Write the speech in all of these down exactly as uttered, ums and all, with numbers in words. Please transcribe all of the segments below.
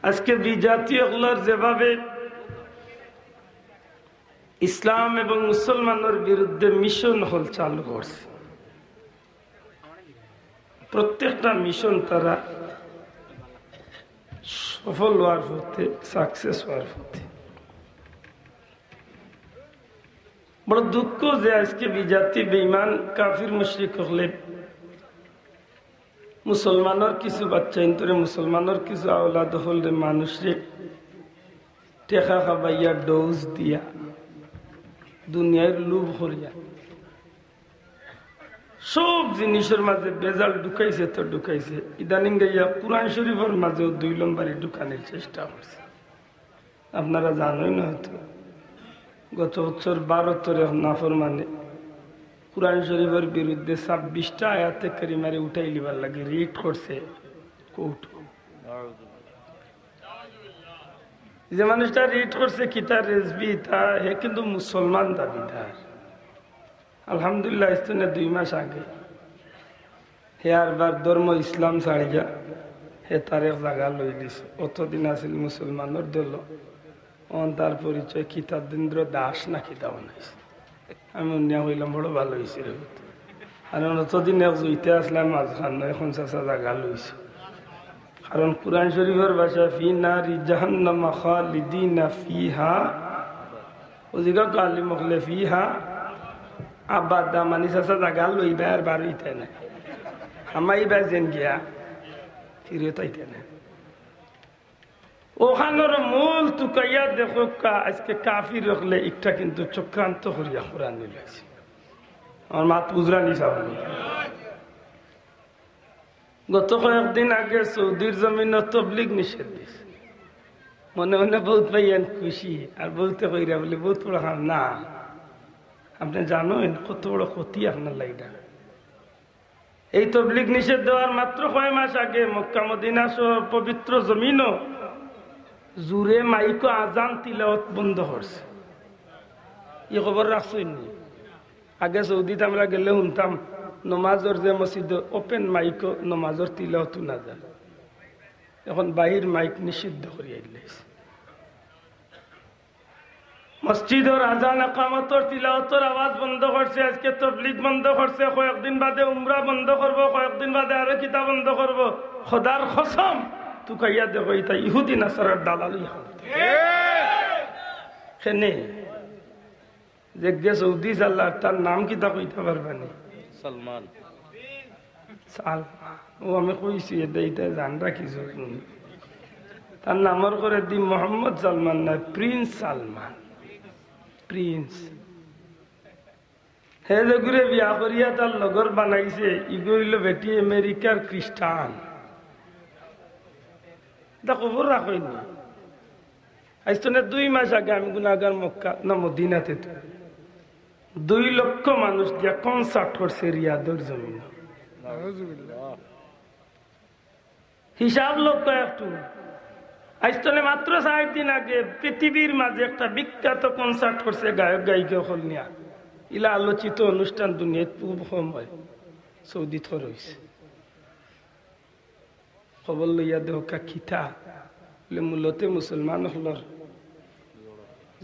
আজকে বিজাতি অকলর যেভাবে ইসলাম এবং মুসলমানর বিরুদ্ধে মিশন অকল চালু করছে, প্রত্যেকটা মিশন তারা সফল হওয়ার পথে, সাকসেস হওয়ার পথে। বড় দুঃখ যে আজকে বিজাতি বেঈমান কাফির মুশরিক অকলে মুসলমানর কিছু বাচ্চা ইন্তরে, মুসলমানর কিছু আওলাদ অকলরে, মানুষরে টেকা খাবাইয়া, ডোজ দিয়া, দুনিয়ার লোভ করিয়া সব জিনিসর মাঝে ভেজাল ঢুকাইছে তো ঢুকাইছে। ইদানিং গাইয়া কোরআন শরীফর মাঝেও দুই নম্বরি ঢুকানির চেষ্টা করছে। আপনারা জানইন না হয়তো, গত বছর ভারতর এক নাফরমানে কোরআন শরীফর বিরুদ্ধে ছাব্বিশটা আয়াতে কারিমারে উঠাই লিবার লাগি রিট করছে কোর্ট। যে মানুষটা রিট করছে, কিতা রেজবি, তা হে কিন্তু মুসলমান দাবিদার। আলহামদুলিল্লাহ, আইজ থনে দুই মাস আগে হে আরবার ধর্ম ইসলাম ছাড়িয়া হে তার এক জাগা লই লিছে। অতদিন আছিল মুসলমানর দল, অন তার পরিচয় কিতাদেন্দ্র দাস না কিতা বানাইছে। আমি উনিয়া কইলাম, "বড় ভালা অইছে রে।" আর অতদিন এক জুইতে আসলাম মাঝখান, এখন চাচা জাগা লইছে। কারণ কোরআন শরীফর ভাষা, "ফি নারি জাহান্নামা খালিদিনা ফিহা।" ও জিগা তো আলিম অকলে, "ফিহা আবাদা", মানি চাচা জাগা লইবা আর বার অইতা না। হামাইবা যেন গিয়া, ফিরত আইতা না। অখানর মূল তুকাইয়া দেখউক্কা, আজকে কাফির অকলে একটা কিন্তু চক্রান্ত করিয়া কোরআন লইছে। আমার মাত বুঝরা নি সাব? গত কয়েকদিন আগে সৌদির জমিনো তবলিগ নিষেধ দিছে। মনে মনে বউত ভাইয়াইন খুশি, আর বউতে কইরা বলে, "বউত বড় কাম না।" আপনে জানইন কত বড় ক্ষতি আপনার লাগি ইটা? এই তবলিগ নিষেধ দেওয়ার মাত্র কয় মাস আগে মক্কা মদিনা সহ পবিত্র জমিনো জুরে মাইকো আজান তিলাওয়াত বন্ধ করছে। ই খবর রাখছইন নি? আগে সৌদিত আমরা গেলে হুনতাম, নমাজর যে মসজিদো ওপেন মাইকো নমাজর তিলাওয়াত হুনা যায়, এখন বাহির মাইক নিষিদ্ধ করিয়া দিলাইছে। মসজিদর আজান, একামতর, তিলাওয়াতর আওয়াজ বন্ধ করছে, আজকে তবলিগ বন্ধ করছে, কয়েকদিন বাদে উমরা বন্ধ করবো, কয়েকদিন বাদে আরো কিতা বন্ধ করবো। খোদার কসম, তুকাইয়া দেখো, ইতা ইহুদি নাসারার দালালি অয়। কেনে? যেগিয়ে সৌদি চালার, তার নাম কিতা কইতা পারবা নি? সালমান। সালমান। ও আমি কইছি, এটা, এটা জানরা কিছু। তার নামর করে দি মোহাম্মদ সালমান না, প্রিন্স সালমান। প্রিন্স। হে যেগুরে বিয়া করিয়া তার লগর বানাইছে, ইগু অইলো বেটি আমেরিকার খ্রিস্টান। ইতা খবর রাখইন নি? আইজ থনে দুই মাস আগে আমি গুনাগার মক্কা না মদিনাতে তো দুই লক্ষ মানুষ দিয়া কনসার্ট করছে রিয়াদর জমিনো। হিসাব লক্ষ একটু। আইজ থনে মাত্র চাইর দিন আগে পৃথিবীর মাঝে একটা বিখ্যাত কনসার্ট করছে গায়ক গায়িকা অকল নিয়া। ইলা আলোচিত অনুষ্ঠান দুনিয়াত খুব কম অয়, সৌদিত অইছে। খবর লইয়া দেখউক্কা কিতা? বলে, মূলতে মুসলমান অকলর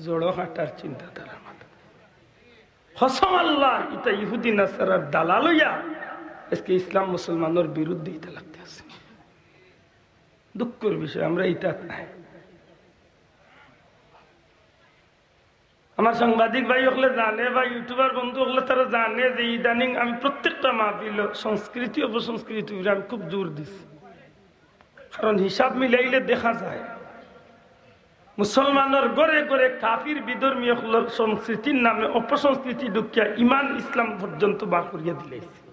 জড়ো কাটার চিন্তাধারা মাথা। কসম আল্লাহর, ইতা ইহুদি নাসারার দালাল অইয়া আজকে ইসলাম মুসলমানর বিরুদ্ধে ইতা লাগতে আছে। দুঃখর বিষয়, আমরা ইতাত নাই। আমার সাংবাদিক ভাই অকলে জানে বা ইউটিউবার বন্ধু অকলে তারা জানে যে ইদানিং আমি প্রত্যেকটা মাহফিলো সংস্কৃতি অপসংস্কৃতির উপরে আমি খুব জোর দিছি। কারণ হিসাব মিলাইলে দেখা যায় মুসলমানর ঘরে ঘরে কাফির বিধর্মী অকলর সংস্কৃতির নামে অপসংস্কৃতি ঢুকিয়া ইমান ইসলাম পর্যন্ত বার করিয়া দিলাইছে।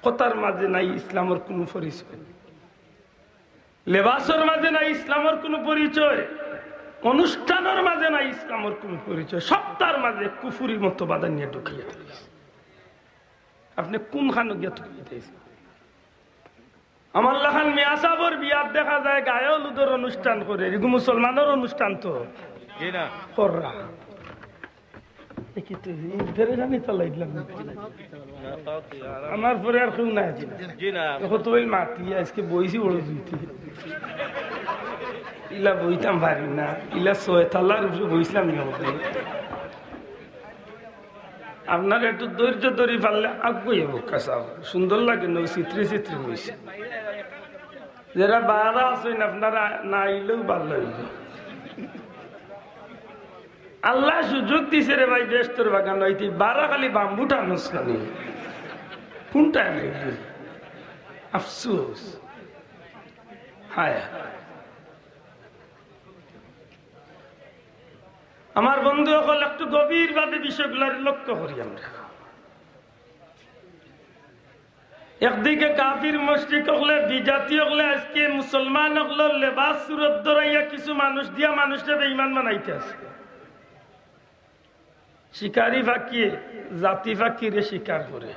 কথার মাঝে নাই ইসলামর কুনু পরিচয়, লেবাসর মাঝে নাই ইসলামর কুনু পরিচয়, অনুষ্ঠানর মাঝে নাই ইসলামর কুনু পরিচয়, সবটার মাঝে কুফুরি মতবাদ আনিয়া ঢুকাইয়া দিলাইছে। আপনে কুনখানো গিয়া তুকাইতাইছইন? আমার লাখান মিয়া সাবর বিয়াত দেখা যায় গায়ে হলুদর অনুষ্ঠান করে, ইগু মুসলমানর অনুষ্ঠান তো জি না। কররা। দেখি তো, এই ফেরেশানি চালাই দিলাম। না, তাও তো আর আমার পরে আর কেউ নাই। জি না। এখন তো ওই মাতি, আজকে বইছি বড় জুইতে। ইলা বইতাম পারি না, ইলা ছয় তালার উপরে বইছিলাম নি আমাদের। আপনারা একটু ধৈর্য ধরি পারলে আগুয়াইয়া বউক্কা চাও, সুন্দর লাগে না, চিত্রে চিত্রে বইছে। যারা বারা আছইন, আপনারা না আইলেও ভালা অইবো। আল্লায় সুযোগ দিছে রে ভাই, বেহেস্তর বাগান অইতে বারা খালি বাম্বু টানস খালি। কোনটা নাই? আফসোস। হায়। আমার বন্ধু অকল, একটু গভীরভাবে বিষয়গুলার লক্ষ্য করি আমরা। একদিকে কাফির মুশরিক অকলে, বিজাতি অকলে আজকে মুসলমান অকলর লেবাস সুরত ধরাইয়া কিছু মানুষ দিয়া মানুষরে বেঈমান বানাইতে আছে। শিকারি পাখিয়ে জাতি পাখিরে শিকার করে,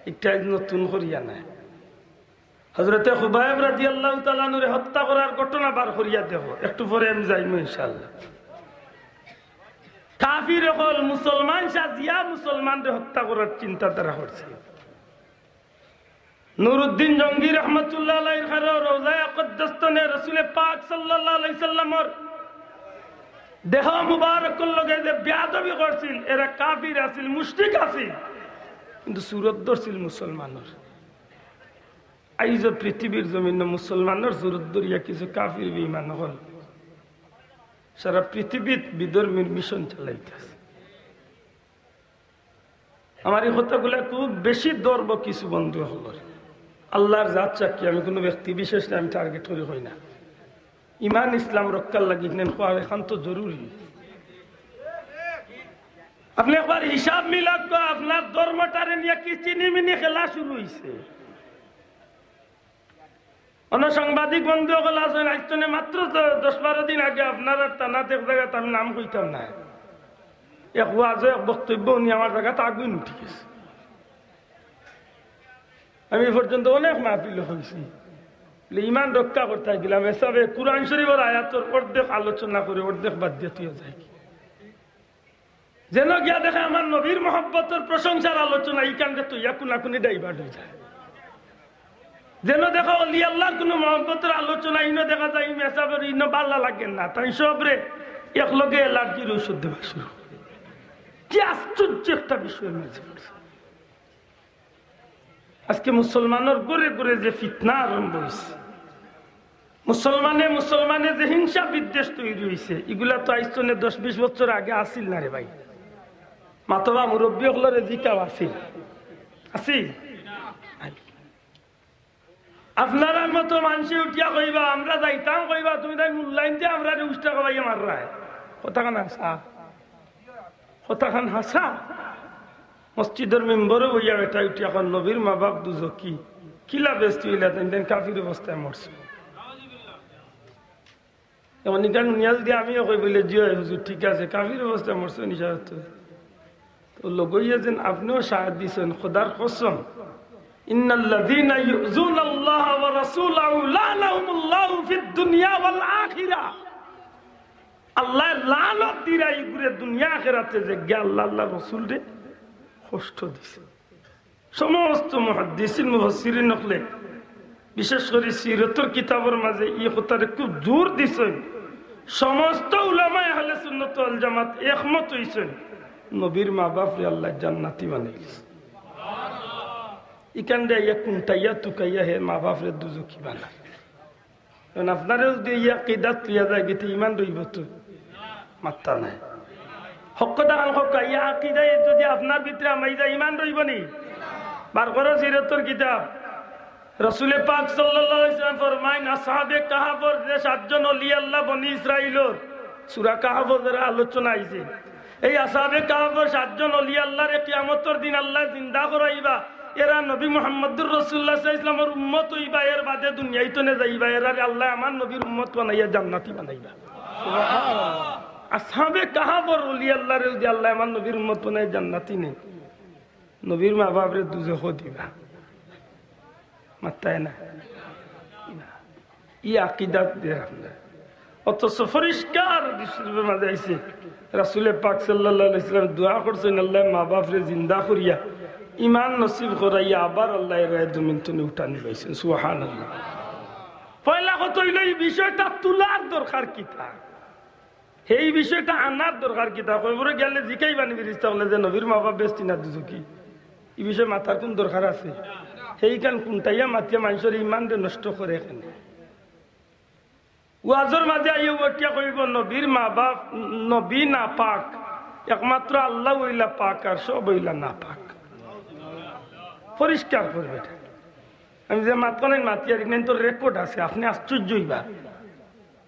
একটা নতুন করিয়া নাই। হযরতে খুবাইব রাদিয়াল্লাহু তাআলা আনহুরে হত্যা করার ঘটনা বার করিয়া দেখো, একটু পরে আমি যাইমু ইনশাআল্লাহ। কাফির অকল মুসলমান সাজিয়া মুসলমানরে হত্যা করার চিন্তাধারা করছে। নুরুদ্দিন জঙ্গি রহমতুল্লাহ আলাইহির ঘরো রওজায়ে আকদ্দাস তনে রসুলে পাক সাল্লাল্লাহু আলাইহি সাল্লামর দেহ মুবারকর লগে যে বেয়াদবি করছিল, এরা কাফির আছিল, মুশরিক আছিল, কিন্তু সুরত ধরছিল মুসলমানর। আইজও পৃথিবীর জমিনো মুসলমানর সুরত ধরিয়া কিছু কাফির বেঈমান অকল সারা পৃথিবীত বিধর্মীর মিশন চালাইতাছে। আমার এই কথাগুলা খুব বেশি ধরবো কিছু বন্ধু অকলর। আল্লাহর জাত সাক্ষী, আমি কোনো ব্যক্তি বিশেষ না, আমি টার্গেট করি কই না। ইমান ইসলাম রক্ষার লাগি ইখান কওয়া একান্ত জরুরি। আপনে একবার হিসাব মিলাউক্কা, আপনার ধর্মটারে নিয়া কি চিনিমিনি খেলা শুরু অইছে। অনো সাংবাদিক বন্ধু অকল আছইন, আইজ তনে মাত্র দ-, দশ বারো দিন আগে আপনারার থানাত এক জাগাত, আমি নাম কইতাম না, এক ওয়াজো এক বক্তব্য হুনি আমার জাগাত আগুন উঠি গেছে। আমি এ পর্যন্ত অনেক মাহফিলো কইছি, বলে, ইমান রক্ষা করতে গেলাম, এসাবে কোরআন শরীফর আয়াতর অর্ধেক আলোচনা করে অর্ধেক বাদ দিয়া থুইয়া যাই। যেন গিয়া দেখে আমার নবীর মহব্বতর প্রশংসার আলোচনা, ইখানরে থুইয়া কুনাকুনি divert অই যায়। যেন দেখে অলি আল্লাহর কুনু মহব্বতর আলোচনা, ইনো দেখা যায়, ই মেসাবর ইনো ভালা লাগে না, তাইন সবরে একলগে অ্যালার্জির ঔষধ দেওয়া শুরু। কি আশ্চর্য একটা বিষয় মাঝে পড়ছে। আজকে মুসলমানর ঘরে ঘরে যে ফিতনা আরম্ভ অইছে, মুসলমানে মুসলমানে যে হিংসা বিদ্বেষ তৈরি অইছে, ইগুলা তো আইজ তনে দশ বিশ বছর আগে আছিল না রে ভাই। মাতবা মুরব্বি অকলরে জিকাও, আছিল? আছিল? নাই। আপনারার মতো মানষে উঠিয়া কইবা, "আমরা যাইতাম কইবা, তুমি তাই মূল্যায়ন দিয়া আমরারে উষ্টা খাওয়াইয়া মাররায়।" কথাখান হাছা? কথাখান হাছা? মসজিদর মিম্বরো বইয়া বেটায় উঠিয়া কয়, "নবীর মা বাপ দুজখি।" কিলা বেস্তি অইলা, তাইন তাইন কাফির অবস্থায় মরছে। এখন ইখান হুনিয়া যদি আমিও কই বলে, "জি অয় হুজুর, ঠিক আছে, কাফির অবস্থায় মরছে, নিশা হচ্ছে।" তো লগইয়া যেন আপনেও শাহাদ দিছইন, খোদার কসম, "ইন্নাল্লাযীনা ইউযুনাল্লাহা ওয়া রাসূলাহু লাআনাহুমুল্লাহু ফিদ দুনিয়া ওয়াল আখিরা।" আল্লায় লানত দিরা ইগুরে দুনিয়া আখিরাতে, যেগিয়ে আল্লাহ, আল্লাহর রসুলরে কষ্ট দিছে। সমস্ত মুহাদ্দিসিন মুফাসসিরিন অকলে, বিশেষ করি সিরতর কিতাবর মাঝে ই কথারে খুব জোর দিছইন। সমস্ত উলামায়ে আহলে সুন্নত ওয়াল জামাত একমত অইছইন, নবীর মা বাপরে আল্লায় জান্নাতি বানাইলিছে। ইখান দিয়া কুন্টাইয়া তুকাইয়া হে মা বাপরে দুজখি বানায়। এখন আপনারে যদি ই আকিদাত লইয়া যায়, গিতে ইমান রইবো তো? মাত্তা নাই। হক কথাখান কউক্কা, ই আকিদায় যদি আপনার ভিতরে হামাই যায়, ইমান রইবো নি? বার করো সিরতর কিতাব। রসুলে পাক সাল্লাল্লাহু আলাইহি ওয়াসাল্লাম ফরমাইন, আসহাবে কাহাফর যে সাতজন অলি আল্লাহ বনি ইসরাইলর, সূরা কাহাফর যারা আলোচনা আইছে, এই আসহাবে কাহাফর সাতজন অলি আল্লাহরে কিয়ামতর দিন আল্লায় জিন্দা করাইবা। এরা নবী মুহাম্মদুর রাসূলুল্লাহ সাল্লাল্লাহু আলাইহি ওয়াসাল্লামর উম্মত অইবা, এর বাদে দুনিয়াইত নে যাইবা। এরারে আল্লায় আমার নবীর উম্মত বানাইয়া জান্নাতি বানাইবা। আসহাবে কাহাফর অলি আল্লাহরে যদি আল্লায় আমার নবীর উম্মত বানাইয়া জান্নাতি নে, নবীর মা বাপরে দুজখো দিবা। মাত্তায় না। ই আকিদাত দিয়া আমরা। অথচ পরিষ্কার হাদিস শরীফর মাঝে আইছে, রাসূলে পাক সাল্লাল্লাহু আলাইহি ওয়াসাল্লাম দোয়া করছইন, "আল্লাহ, মা বাপরে জিন্দা করিয়া, ইমান নসিব করাইয়া, আবার আল্লাহ এরারে জমিন তনে উঠানি পাইছইন।" সুবহানাল্লাহ। পয়লা অইলো ই বিষয়টা তুলার দরকার কিতা? হেই বিষয়টা আনার দরকার কিতা? কবরো গেলে জিকাইবা নি ফিরিস্তা অকলে যে নবীর মা বাপ বেহেস্তি না দুজখি? ই বিষয়ে মাতার কুন দরকার আছে? হেইখান কুনটাইয়া মাতিয়া মানষর ইমানরে নষ্ট করে কেনে? ওয়াজর মাঝে আইয়া উঠিয়া কইবো, নবীর মা বাপ, নবী নাপাক, একমাত্র আল্লাহ অইলা পাক, আর সব অইলা নাপাক। পরিষ্কার করবে এটা। আমি যে মাতখান মাতিয়ার, ইখান তো রেকর্ড আছে, আপনে আশ্চর্য অইবা।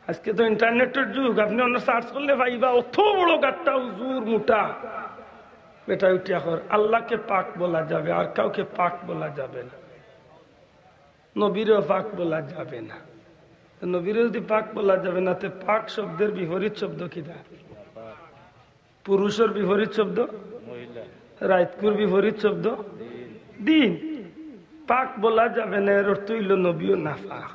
আজকে তো ইন্টারনেটর যুগ, আপনে অন্য সার্চ করলে পাইবা, অত বড় গাট্টা হুজুর মুটা। বেটা উঠিয়া কর, আল্লাহকে পাক বলা যাবে, আর কাউকে পাক বলা যাবে না। নবীরেও পাক বলা যাবে না। তো নবীরে যদি পাক বলা যাবে না, তে পাক শব্দের বিপরীত শব্দ কিতা? পুরুষর বিপরীত শব্দ? রাইতকুর বিপরীত শব্দ? দিন। পাক বলা যাবে না, এর অর্থ অইলো নবীও নাপাক।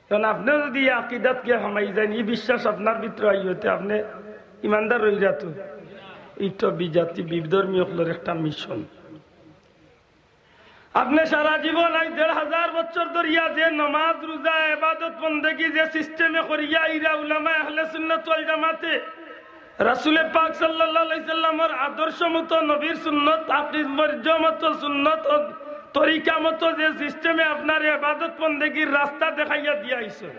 কারণ আপনে যদি ই আকিদাত গিয়া হামাই যাইন, ই বিশ্বাস আপনার ভিতরে আইয়তে আপনে ইমানদার রইরা তো। ইটা বিজাতি বিধর্মী অকলর একটা মিশন। আপনে সারা জীবন, আইজ দেড় হাজার বছর ধরিয়া যে নমাজ, রোজা, ইবাদত, বন্দেগি যে সিস্টেমে করিয়া আইরা উলামায়ে আহলে সুন্নাত ওয়াল জামাতে, রাসূলে পাক সাল্লাল্লাহু আলাইহি সাল্লামর আদর্শ মতো, নবীর সুন্নত, আকিদ মর্য মতো, সুন্নত ও তরিকা মতো যে সিস্টেমে আপনার ইবাদত বন্দেগির রাস্তা দেখাইয়া দিয়া আইছইন,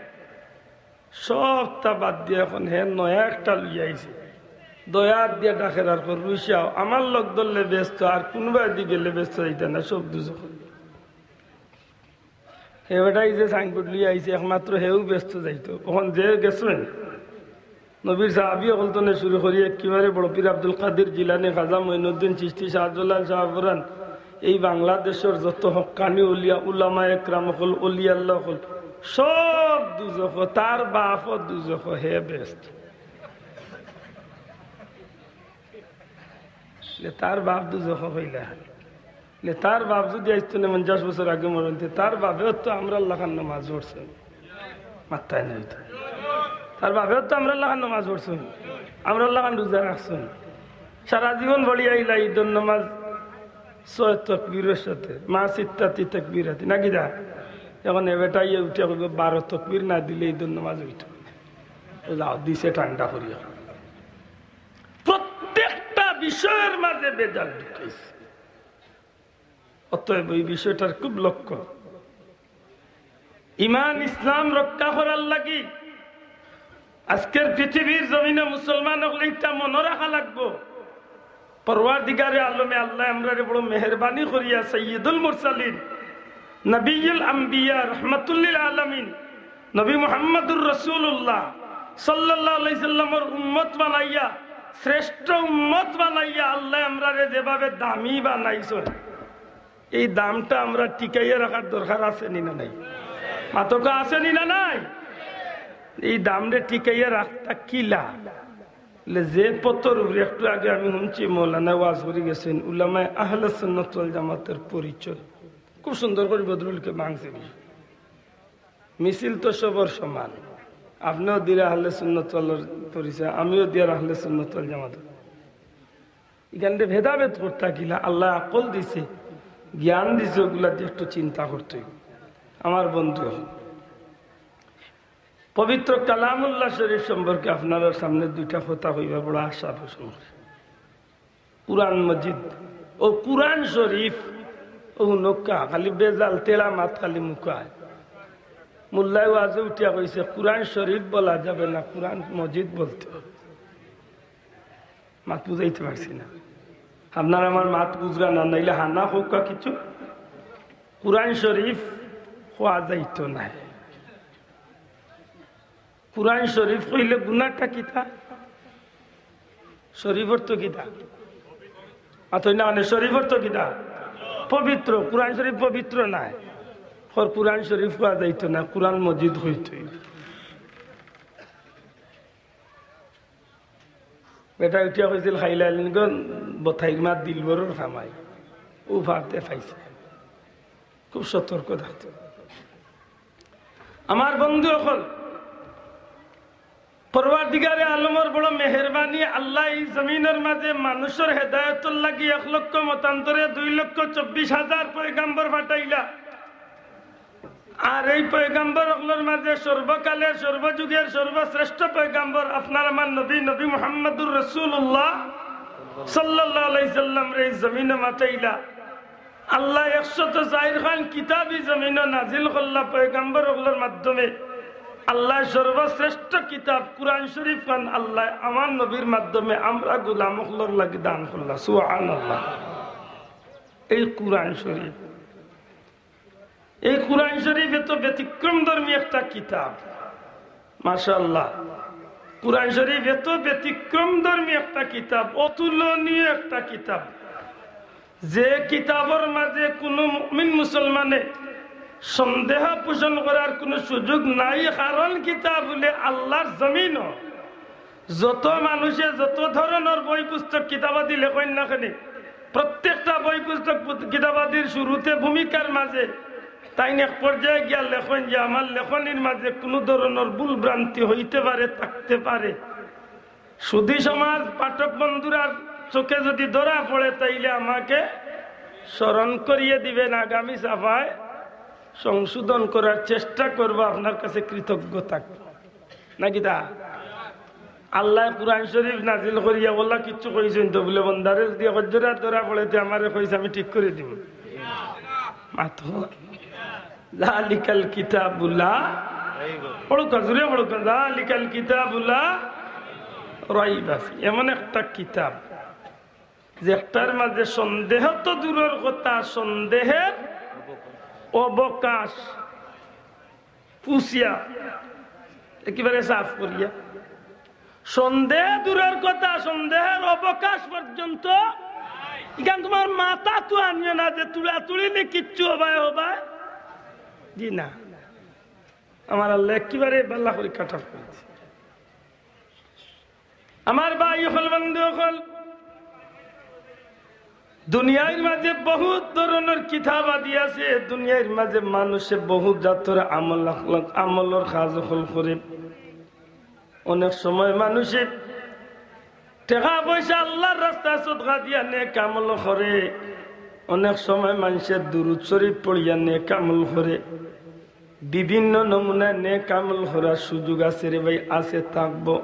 সবতা বাদ দিয়া অখন হে নয়া একটা লইয়া আইছে। দয়া দিয়া ডাকের আর কর, রুইসাও, আমার লগ ধরলে বেহেস্ত, আর কুনবায়দি গেলে বেহেস্ত যাইতা না, সব দুজখ। হে বেটায় যে সাইনবোর্ড লইয়া আইছে, একমাত্র হেউ বেহেস্ত যাইতো। অখন যে গেছইন, নবীর সাহাবী অকল তনে শুরু করি একেবারে বড় পীর আব্দুল কাদির জিলানী, খাজা মঈনুদ্দিন চিশতি, শাহজালাল, শাহপরান, এই বাংলাদেশর যত হক্কানি অলিয়া, উলামায়ে কেরাম অকল, অলি আল্লাহ অকল, সব দুজখ, তার বাপও দুজখ, হে বেহেস্ত। লে তার বাপ দুজখ কইলা। লে তার বাপ যদি আইজ তনে পঞ্চাশ বছর আগে মরইন, তে তার বাপেও তো আমরার লাখান নমাজ পড়ছইন। মাত্তায় নাই তো। তার বাপেও তো আমরার লাখান নমাজ পড়ছইন, আমরার লাখান রোজা রাখছইন। সারা জীবন পড়িয়া আইলা ইদর নমাজ ছয় তকবীরর সাথে, মা সিত্তাতি তকবীরাতি, নাকি দা? অখন এ বেটায় উঠিয়া কইবো, বারো তকবীর না দিলে ইদর নমাজ অইতো না। যাও, দিছে ঠান্ডা করিয়া। প্রত্যেকটা বিষয়র মাঝে ভেজাল ঢুকাইছে। অতএব এই বিষয়টার খুব লক্ষ্য। ইমান ইসলাম রক্ষা করার লাগি আজকের পৃথিবীর জমিনে মুসলমান অকলে ইটা মনো রাখা লাগবো। পরওয়ারদিগারে আলমে আল্লায় আমরারে বড় মেহেরবানি করিয়া সাইয়্যিদুল মুরসালিন, নবিয়ুল আম্বিয়া, রহমাতুল্লিল আলামিন, নবী মুহাম্মাদুর রাসূলুল্লাহ সাল্লাল্লাহু আলাইহি সাল্লামর উম্মত বানাইয়া, শ্রেষ্ঠ উম্মত বানাইয়া আল্লায় আমরারে যেভাবে দামি বানাইছইন, এই দামটা আমরা টিকাইয়া রাখার দরকার আছে নি না নাই? মাতকা আছে নি না নাই? এই দামরে টিকাইয়া রাখতা কিলা? লে যে পথর উপরে একটু আগে আমি হুনছি মৌলানা ওয়াজ করি গেছইন, উলামায়ে আহলে সুন্নাত ওয়াল জামাতের পরিচয়। খুব সুন্দর করি বদরুলকে ভাঙছে। মিছিল তো সবর সমান, আপনেও দিরা আহলে সুন্নাত ওয়াল পরিচয়, আমিও দিয়ার আহলে সুন্নাত ওয়াল জামাত। ইখানরে ভেদাভেদ করতা কিলা? আল্লায় আকল দিছে, জ্ঞান দিছে, ওগুলা দিয়া একটু চিন্তা করতে অইবো। আমার বন্ধু, পবিত্র কালামুল্লাহ শরীফ সম্পর্কে আপনারার সামনে দুইটা কথা কইবার বড় আশা পোষণ করি। কুরআন মজিদ, ও কুরআন শরীফ, ও হুনউক্কা, খালি বেজাল তেড়া মাত খালি মুখায়। মোল্লায় ওয়াজো উঠিয়া কইছে, কুরআন শরীফ বলা যাবে না, কুরআন মজিদ বলতে হবে। মাত বুঝাইতে পারছি না। আপনারা আমার মাত বুঝরা না, নাইলে হানা কউক্কা কিছু। কুরআন শরীফ কওয়া যাইতো নায়। কুরআন শরীফ কইলে গুনাটা কিতা? শরীফ অর্থ কিতা? আতই না মানে শরীফ অর্থ কিতা? পবিত্র। কুরআন শরীফ পবিত্র নায়। কর কুরআন শরীফ কওয়া যাইতো না, কুরআন মজিদ কইতো অইবো। বেটায় উঠিয়া কইছিল, খাইলা আলিনগন বথাইর মা দিলবরর কামাই, ও ফারতে পাইছে। খুব সতর্ক থাকতে। আমার বন্ধু অকল, পরওয়ারদিগারে আলমর বড় মেহেরবানি, আল্লায় ই জমিনর মাঝে মানুষর হেদায়তর লাগি এক লক্ষ মতান্তরে দুই লক্ষ চব্বিশ হাজার পয়গাম্বর পাঠাইলা। আর এই পয়গাম্বর অকলর মাঝে সর্বকালের, সর্বযুগের সর্বশ্রেষ্ঠ পয়গাম্বর আপনার আমার নবী, নবী মুহাম্মদুর রাসূলুল্লাহ সাল্লাল্লাহু আলাইহি সাল্লামরে এই জমিনো পাঠাইলা। আল্লায় একশত চাইর খান কিতাব ই জমিনো নাজিল করলা পয়গাম্বর অকলর মাধ্যমে। আল্লায় সর্বশ্রেষ্ঠ কিতাব কুরআন শরীফ খান আল্লায় আমার নবীর মাধ্যমে আমরা গোলাম অকলর লাগি দান করলা। সুবহানাল্লাহ। এই কুরআন শরীফ এই কুরআন শরীফ এত ব্যতিক্রমধর্মী একটা কিতাব, মাশাআল্লাহ। কুরআন শরীফ এত ব্যতিক্রমধর্মী একটা কিতাব, অতুলনীয় একটা কিতাব, যে কিতাবর মাঝে কোনো মুমিন মুসলমানে সন্দেহ পোষণ করার কোনো সুযোগ নাই। কারণ কিতাব হলে আল্লাহর জমিনো যত মানুষে যত ধরনর বই পুস্তক কিতাবাদি লেখইন না কেনে, প্রত্যেকটা বই পুস্তক পুত-, কিতাবাদির শুরুতে ভূমিকার মাঝে তাইন এক পর্যায়ে গিয়া লেখইন যে, "আমার লেখনির মাঝে কোনো ধরনর ভুল ভ্রান্তি হইতে পারে, থাকতে পারে। সুধী সমাজ, পাঠক বন্ধুরার চোখে যদি ধরা পড়ে, তাইলে আমাকে স্মরণ করিয়ে দিবেন, আগামী ছাপায় সংশোধন করার চেষ্টা করব, আপনার কাছে কৃতজ্ঞ থাকব।" নাকি তা? আল্লায় কুরআন শরীফ নাজিল করিয়া ওলা কিচ্ছু কইছইন তো বুলে, বন্দারে যদি হজ্জরাত ধরা পড়ে, তে আমারে কইস, আমি ঠিক করি দিমু। মাতো। জালিকাল কিতাবু লা, পড়ুক্কা, জুরে পড়ুক্কা, জালিকাল কিতাবু লা রাইবা ফি। এমন একটা কিতাব, যেটার মাঝে সন্দেহ তো দূরর কথা, সন্দেহের অবকাশ পুষিয়া, একেবারে সাফ করিয়া। সন্দেহ দূরর কথা, সন্দেহের অবকাশ পর্যন্ত। ইখান তোমার মাথাত আনিও না যে তুড়াতুড়ি নি কিচ্ছু হবায় হবায়। জি না, আমার আল্লায় একেবারে বালা করি কাটা করি দিছে। আমার ভাই অকল, বন্ধু অকল, দুনিয়ার মাঝে বহুত ধরনর কিতাবাদি আছে। দুনিয়ার মাঝে মানুষে বহুত জাতর আমল, আমলর কাজ অকল করে। অনেক সময় মানুষে টেকা পয়সা আল্লাহর রাস্তায় সদকা দিয়া নেক আমল করে। অনেক সময় মানুষে দুরূদ শরীফ পড়িয়া নেক আমল করে। বিভিন্ন নমুনায় নেক আমল করার সুযোগ আছে রে ভাই, আছে, থাকবো।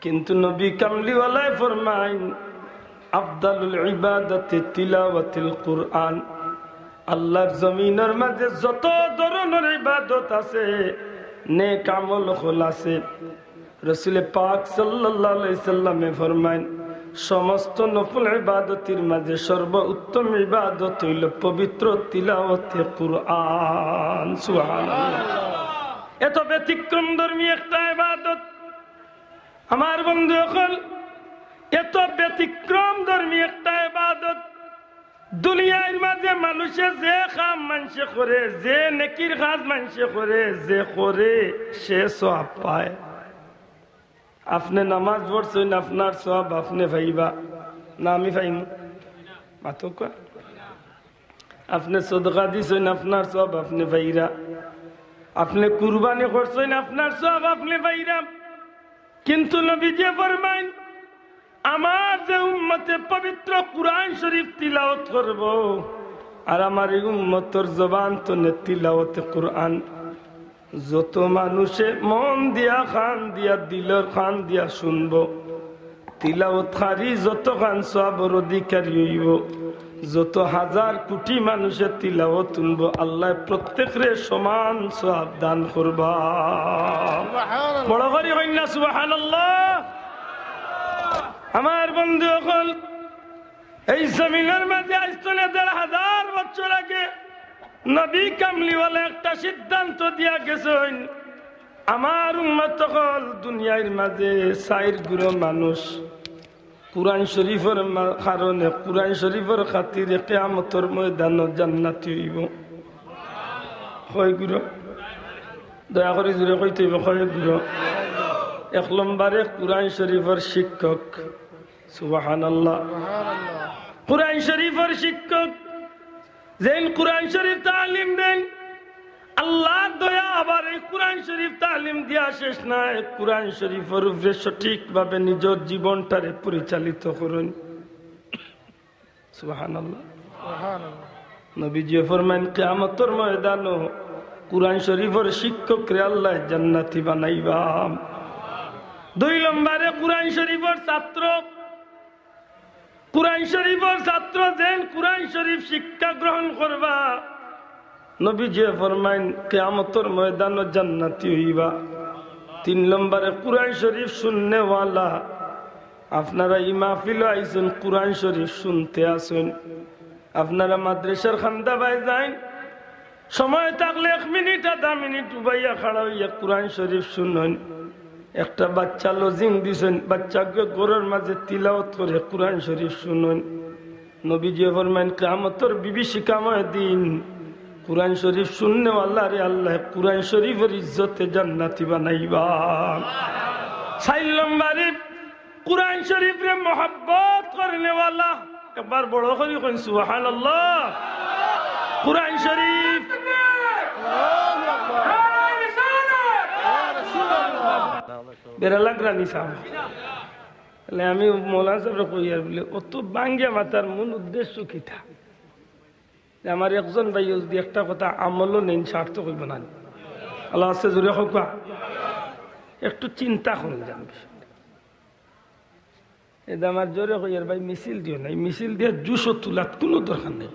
কিন্তু নবী কামলিওয়ালায় ফরমাইন, "আফদালুল ইবাদাতি তিলাওয়াতুল কুরআন।" আল্লাহর জমিনর মাঝে যত ধরনর ইবাদত আছে, নেক আমল অকল আছে, রসুলে পাক সাল্লাল্লাহু আলাইহি সাল্লামে ফরমাইন, সমস্ত নফল ইবাদতের মাঝে সর্বোত্তম ইবাদত হইল পবিত্র তিলাওয়াতে কুরআন। সুবহানাল্লাহ। এত ব্যতিক্রম ধর্মী একটা ইবাদত, আমার বন্ধু অকল, এত ব্যতিক্রম ধর্মী একটা ইবাদত। দুনিয়ার মাঝে মানুষে যে কাম মানষে করে, যে নেকির কাজ মানষে করে, যে করে সে সওয়াব পায়। আপনে নামাজ পড়ছইন, আপনার সওয়াব আপনে পাইবা, না আমি পাইমু? মাতউক্কা। আপনে সদকা দিছইন, আপনার সওয়াব আপনে পাইরা। আপনে কুরবানি করছইন, আপনার সওয়াব আপনে পাইরা। কিন্তু নবীজি ফরমাইন, আমার যে উম্মতে পবিত্র কুরআন শরীফ তিলাওয়াত করবো, আর আমার এই উম্মতর জবান তনে তিলাওয়াতে কুরআন যত মানুষে মন দিয়া, কান দিয়া, দিলর কান দিয়া শুনবো, তিলাওয়াতকারী যত খান সওয়াবর অধিকারী হইবো, যত হাজার কোটি মানুষে তিলাওয়াত শুনবো, আল্লায় প্রত্যেকরে সমান সওয়াব দান করবা। সুবহানাল্লাহ। বড় করি কইন না সুবহানাল্লাহ। আমার বন্ধু অকল, এই জমিনর মাঝে আইজ তনে দেড় হাজার বছর আগে নবী কামলিওয়ালা একটা সিদ্ধান্ত দিয়া গেছইন, আমার উম্মত অকল দুনিয়ার মাঝে চাইর গুরু মানুষ কুরআন শরীফর মা-, কারণে, কুরআন শরীফর খাতিরে কিয়ামতর ময়দানো জান্নাতি হইবো। কয় গুরু? দয়া করি জুরে কইতে হইবো, কয় গুরু? এক নম্বরে কুরআন শরীফর শিক্ষক। সুবহানাল্লাহ। কুরআন শরীফর শিক্ষক, যেইন কুরআন শরীফ তালিম দেইন, আল্লাহর দয়া আবার এই কুরআন শরীফ তালিম দিয়া শেষ নায়, কুরআন শরীফর উপরে সঠিকভাবে নিজর জীবনটারে পরিচালিত করইন। সুবহানাল্লাহ। সুবহানাল্লাহ। নবীজি ফরমাইন, কিয়ামতর ময়দানো কোরআন শরীফর শিক্ষকরে আল্লায় জান্নাতি বানাইবা। দুই নম্বরে কোরআন শরীফর ছাত্র, কোরআন শরীফর ছাত্র যেন কোরআন শরীফ শিক্ষা গ্রহণ করবা, নবীজিয়ে ফরমাইন, কিয়ামতর ময়দানো জান্নাতি অইবা। তিন নম্বরে কোরআন শরীফ শুননেওয়ালা। আপনারা ই মাহফিলো আইছইন, কোরআন শরীফ শুনতে আছইন। আপনারা মাদ্রাসার খান্দাবায় যাইন, সময় থাকলে এক মিনিট আধা মিনিট উবাইয়া খাড়া অইয়া কোরআন শরীফ শুনইন। একটা বাচ্চা লজিং দিছইন, বাচ্চাগুয়ে ঘরর মাঝে তিলাওত করে কোরআন শরীফ শুনইন। নবীজিয়ে ফরমাইন, কিয়ামতর বিভীষিকাময় দিন কোরআন শরীফ শুননেওয়ালারে আল্লায় কোরআন শরীফর ইজ্জতে জান্নাতি বানাইবা। চাইর নম্বরে কোরআন শরীফরে মহব্বত করনেওয়ালা, একবার বড় করি কইন সুবহানাল্লাহ। কোরআন শরীফ, বেড়া লাগরা নি সাব। তাইলে আমি মৌলানা সাবরে কইয়ার বুলে, অত ভাঙ্গিয়া মাতার মূল উদ্দেশ্য কিতা? যে আমার একজন ভাইয়ে যদি একটা কথা আমলো নেইন, সার্থক অইবো না নি? আল্লাহ আছে, জোরে কউক্কা। একটু চিন্তা করইন যান বিষয়টা। এ যে আমার জোরে কইয়ার ভাই, মিছিল দিও না, ই মিছিল দিয়া জুশও তুলাত কুনু দরকার নাই।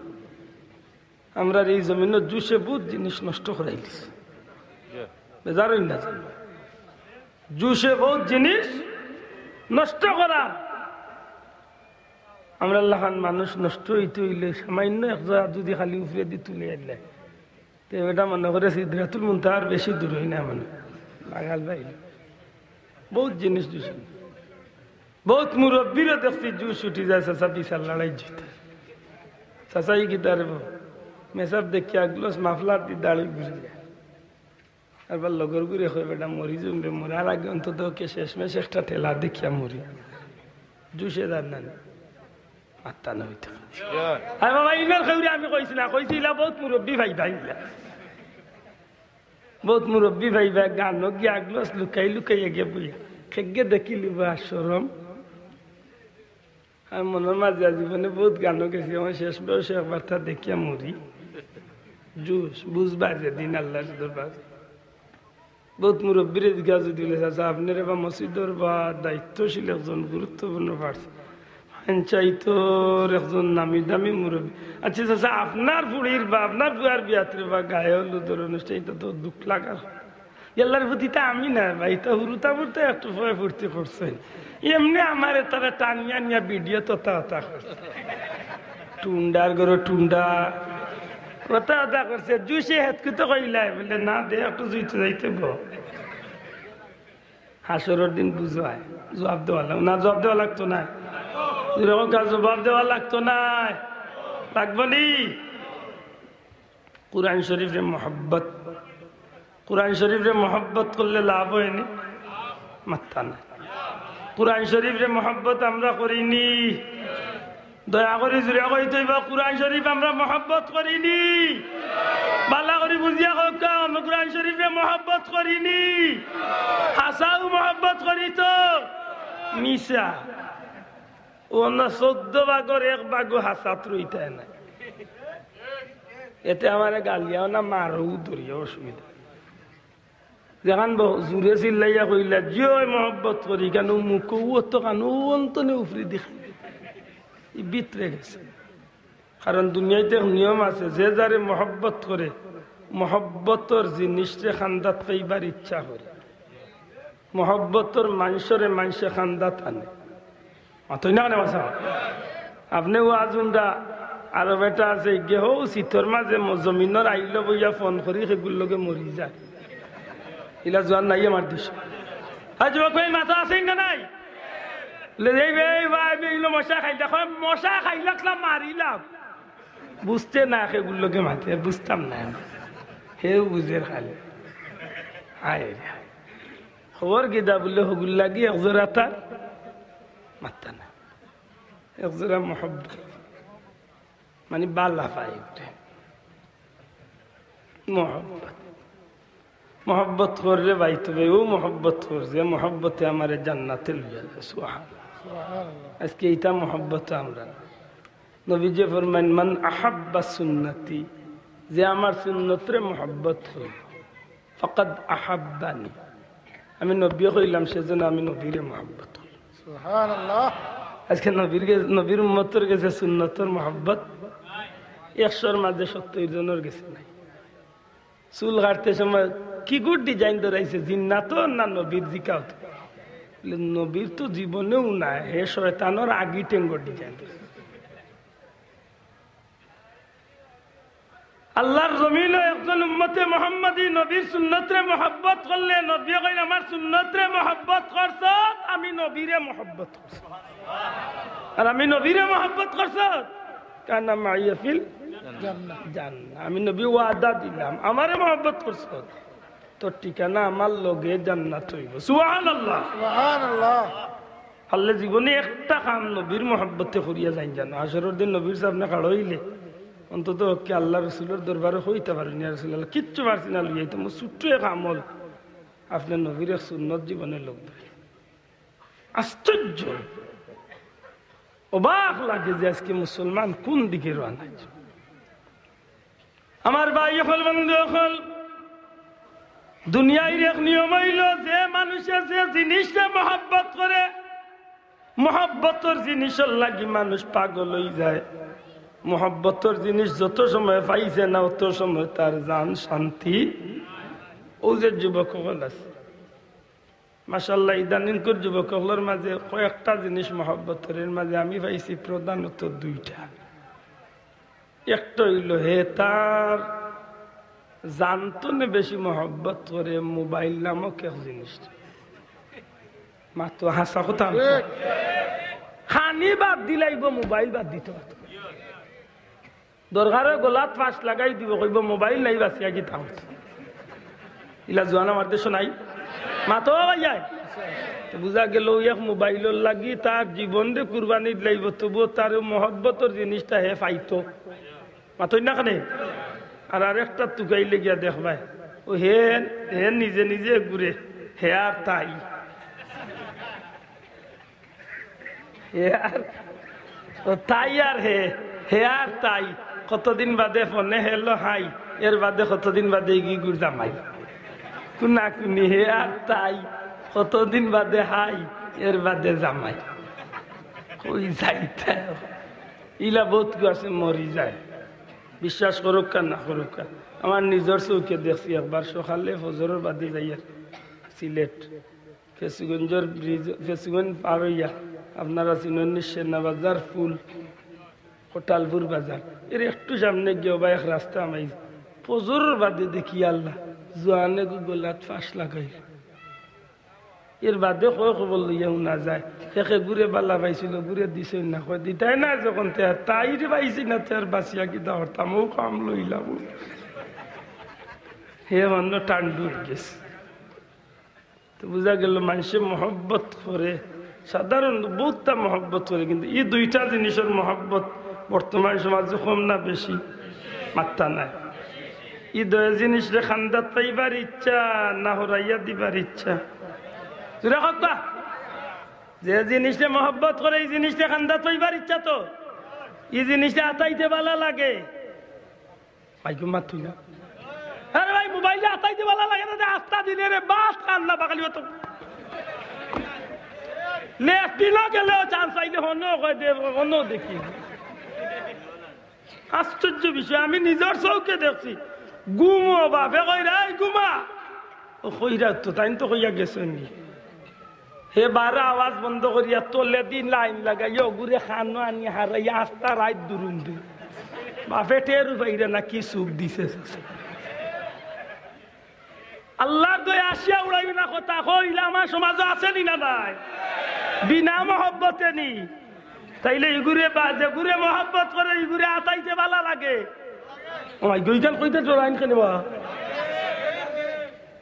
আমরার ই জমিনো জুশে বউত জিনিস নষ্ট করাইলিছে। বেজার অইন না যান। জুশে বউত জিনিস নষ্ট করা। আমরার লাখান মানুষ নষ্ট অইতে অইলে সামাইন্য এক জাগা যদি খালি উপরেদি তুলে আইলে, তে বেটা মনে করে সিদরাতুল মুনতাহার বেশি দূর অয় না মানে। পাগল ভাই, বউত জিনিস জুশ। বউত মুরব্বিরও দেখছি জুশ উঠি যায়, চাচা বিশাল লড়াই জিতে। চাচা ই কিতা রে বা? মেসাব দেখিয়া গ্লাস মাফলার দি দাড়ি ঘুরি যায়। আরবার লগরগুরে কয়, বেটা মরি যাইমু রে, মরার আগে অন্তত ওকে শেষমেশ একটা ঠেলা দেখিয়া মরি। জুশে যার না নি? মাত্তা না অইতে। আরে বাবা, ইনার কেউরে আমি কইছি না, কইছি ইলা বউত মুরব্বি ভাইবা ইলা। বউত মুরব্বি ভাইবা, গানো গিয়া গ্লাস লুকাই লুকাই গিয়া বইয়া। খেগে দেখিলি বা শরম। আর মনর মাঝে জীবনে বউত গানো গেছি, আমার শেষ বয়সে একবার তা দেখিয়া মরি। জুশ, বুঝবা যেদিন আল্লাহর দরবার। বউত মুরব্বিরে জিজ্ঞাসা দিলে, "চাচা, আপনারে বা মসজিদর বা দায়িত্বশীল একজন গুরুত্বপূর্ণ পার্সন, পঞ্চায়েতর একজন নামি দামি মুরব্বি। আচ্ছা চাচা, আপনার ফুড়ির বা আপনার ফুয়ার বিয়াতরে বা গায়ে হলুদর অনুষ্ঠান, ইতা তো দুখ লাগার।" ইয়াল্লার প্রতি তা আমি না ভাই, তা হুরুতা ফুরুতা একটু ভয় ফুর্তি করছে। এমনে আমারে তারা টানিয়া নিয়া ভিডিও তথা হতা করছে। টুন্ডার গরো টুন্ডা। হতা হতা করছে। জুশে হেতকু তো কইলাই, বলে, "না দে, একটু জুইতে যাইতে বো।" হাশরর দিন বুঝবায়। জবাব দেওয়া লাগ-, না, জবাব দেওয়া লাগতো না। জোরে কউক্কা, জবাব দেওয়া লাগতো না। লাগবো নি? কোরআন শরীফরে মহব্বত, কোরআন শরীফরে মহব্বত করলে লাভ অয়নি? মাত্তা না। কোরআন শরীফরে মহব্বত আমরা করিনি? দয়া করি জোরে কইতে অইবো, কোরআন শরীফ আমরা মহব্বত করিনি? বালা করি বুঝিয়া কউক্কা, আমরা কোরআন শরীফরে মহব্বত করিনি? হাছাউ মহব্বত করি তো? মিছা। অউ না, চৌদ্দ ভাগর এক ভাগও হাছাত রইতায় না। এতে আমারে গালিয়াও না, মারও, ধরিয়া অসুবিধা। যেখান ব-, জুরে চিল্লাইয়া কইলা, "জি অয়, মহব্বত করি, কেনে মুখো অতখান, অউ অন্তনে উফরি দেখা।" ই ভিতরে গেছে। কারণ দুনিয়াইত এক নিয়ম আছে, যে যারে মহব্বত করে, মহব্বতর জিনিসরে খান্দাত পাইবার ইচ্ছা করে। মহব্বতর মানষরে মানষে খান্দাত আনে। মাতইন না কেনে বাছা? আপনে ওয়াজ হুনরা, আরো বেটা আছে, গেহো সিটর মাঝে ম-, জমিনর আইলো বইয়া ফোন করি, হেগুর লগে মরি যায়। ইলা জোয়ান নাই আমার দেশো। আজ যুবক ভাই, মাথা আছে না নাই? লে, এই বে, এই ভাই, বে, ইলো মশা খাইলা, কয়, "মশা খাইলা, মারিলাম।" বুঝতে না, হেগুর লগে মাতে, বুঝতাম না। হেউ বুঝের খালি। হায় রে হায়। খবর কিতা বুলে, হগুর লাগি এক জোড়া তার মাত্তা না। এক জোড়া মহব্বত। মানে বালা পাই উঠে। মহব্বত। মহব্বত কররে ভাই, তবে অউ মহব্বত কর, যে মহব্বতে আমারে জান্নাতে লইয়া যায়। সুবহানাল্লাহ। আজকে ইতা মহব্বত আমরা। নবীজি ফরমাইন, "মান আহাব্বা সুন্নতি যে আমার সুন্নতরে মহব্বত করলো, ফাকাদ আহাব্বানি। আমি নবীয়ে কইলাম, সেজন্য আমি নবীরে মহব্বত করলাম। সুবহানাল্লাহ। আজকে নবীর গে-, নবীর উম্মতর গেছে সুন্নতর মহব্বত একশোর মাঝে সত্তর জনর গেছে নাই। চুল কাটতে সময় কি good design ধরাইছে, জিন্নাতর না নবীর? জিকাও তো। বলে, নবীর তো জীবনেও নাই, হে শয়তানর আগি টেঙ্গর design ধরাইছে। আল্লাহর জমিনো একজন উম্মতে মোহাম্মদী নবীর সুন্নতরে মহব্বত করলে, নবীয়ে কইন, "আমার সুন্নতরে মহব্বত করছত, আমি নবীরে মহব্বত করছি।" আর আমি নবীরে মহব্বত করছত, "কানা মাইয়া ফিল জান্নাহ।" জান্নাহ। আমি নবী ওয়াদা দিলাম, আমারে মহব্বত করছত, তোর ঠিকানা আমার লগে জান্নাত অইবো। সুবহানাল্লাহ। সুবহানাল্লাহ। আল্লাহ জীবনে একটা কাম নবীর মহব্বতে করিয়া যাইন জানো। হাশরর দিন নবীর সামনে খাড়া অইলে অন্তত পক্ষে আল্লাহ রসুলর দরবারে কইতা পারইন, "ইয়া রাসূলুল্লাহ, কিচ্ছু পারছি না লইয়া আইতাম, ও ছোট্ট এক আমল, আপনার নবীর এক সুন্নত জীবনে লগ ধরি।" আশ্চর্য, অবাক লাগে যে আজকে মুসলমান কোন দিকে রওনা অইছে। আমার ভাই অকল, বন্ধু অকল, দুনিয়ার এক নিয়ম অইলো, যে মানুষে যে জিনিসরে মহব্বত করে, মহব্বতর জিনিসর লাগি মানুষ পাগল অইযায়। মহব্বতর জিনিস যত সময় পাইছে না, অত সময় তার জান শান্তি। অউ যে যুবক অকল আছে, মাশাআল্লাহ, ইদানিংকর যুবক অকলর মাঝে কয়েকটা জিনিস মহব্বতর, এর মাঝে আমি পাইছি প্রধানত দুইটা। একটা অইলো, হে তার জান তনে বেশি মহব্বত করে মোবাইল নামক এক জিনিস। মাতো হাছা কথা। খানি বাদ দিলাইবো, মোবাইল বাদ দিতো পারতো না। দরকারে গলাত ফাঁস লাগাই দিবো, কইবো, "মোবাইল নাই, বাঁচিয়া কিতা করতাম?" ইলা জুয়ান আমার দেশো নাই? মাতো ভাইয়াই। তো বুঝা গেল, অউ এক মোবাইলর লাগি তার জীবনরে কুরবানি দিলাইবো, তবুও তার অউ মহব্বতর জিনিসটা হে পাইতো। মাতইন না কেনে? আর আরেকটা তুকাইলে গিয়া দেখবায়, অউ হে, হে নিজে নিজে ঘুরে, হে আর তাই। হে আর, ও তাই আর হে, হে আর তাই। কতদিন বাদে ফোনে hello hi, এর বাদে কতদিন বাদে ইগি গুর জামাই। কুনাকুনি হে আর তাই, কতদিন বাদে hi, এর বাদে জামাই। কই যাইতা? ইলা বউত গু আছে মরি যায়। বিশ্বাস করউক্কা না করউক্কা, আমার নিজর চউখে দেখছি। একবার সকালে ফজরর বাদে যাইয়ার সিলেট, ফেঞ্চুগঞ্জর ব্রিজ, ফেঞ্চুগঞ্জ পার অইয়া, আপনারা চিনইন নি, সেনাবাজার পুল, কোটালপুর বাজার, এর একটু সামনে গিয়া বা এক রাস্তা আমাই, ফজরর বাদে দেখি আল্লাহ, জুয়ানে গু গলাত ফাঁস লাগাইল। এর বাদে কয় খবর লইয়া হুনা যায়, হেকে গুরে বালা পাইছিল, গুরে দিছইন না, কয় দিতায় না যখন তে আর তাইরে পাইছি না, তে আর বাঁচিয়া কিতা করতাম, অউ কাম লইলাম। হে অন্য টান্ডু অইগেছে। তো বুঝা গেল, মানষে মহব্বত করে, সাধারণ বউততা মহব্বত করে, কিন্তু ই দুইটা জিনিসর মহব্বত বর্তমান সমাজে কম না বেশি? মাত্তা নাই। ই দুই জিনিসরে কান্দাত পাইবার ইচ্ছা না হরাইয়া দিবার ইচ্ছা? জুরে কউক্কা। যে জিনিসরে মহব্বত করে, ই জিনিসরে কান্দাত পাইবার ইচ্ছা তো, ই জিনিসরে আতাইতে বালা লাগে। ভাই, কেউ মাতইন না। আরে ভাই, মোবাইলরে আতাইতে বালা লাগে না, যে আস্তা দিনে রে, বাত কান না বাগালি অতো। লেট্রিনো গেলেও চান্স পাইলে হনো কয় দে, হনো দেখি। আশ্চর্য বিষয়, আমি নিজর চউখে দেখছি। ঘুমো, বাপে কইরা, "এই ঘুমা।" ও কইরা তো, তাইন তো কইয়া গেছইন নি। হে বারা আওয়াজ বন্ধ করিয়া তলেদি লাইন লাগাইয়া অগুরে কানো আনি হারাইয়া আস্তা রাইত দুরুম দে। বাপে টেরউ পাইরা না কি সুখ দিছে। আল্লার দয়া আসিয়া উড়াইও না কথা, কইলা আমার সমাজো আছে নি না নাই? বিনা মহব্বতে নি। তাইলে ইগুরে বা-, যেগুরে মহব্বত করে ইগুরে আতাইতে বালা লাগে। ও ভাই, গইকাল কইতে ডরাইন কেনে বা?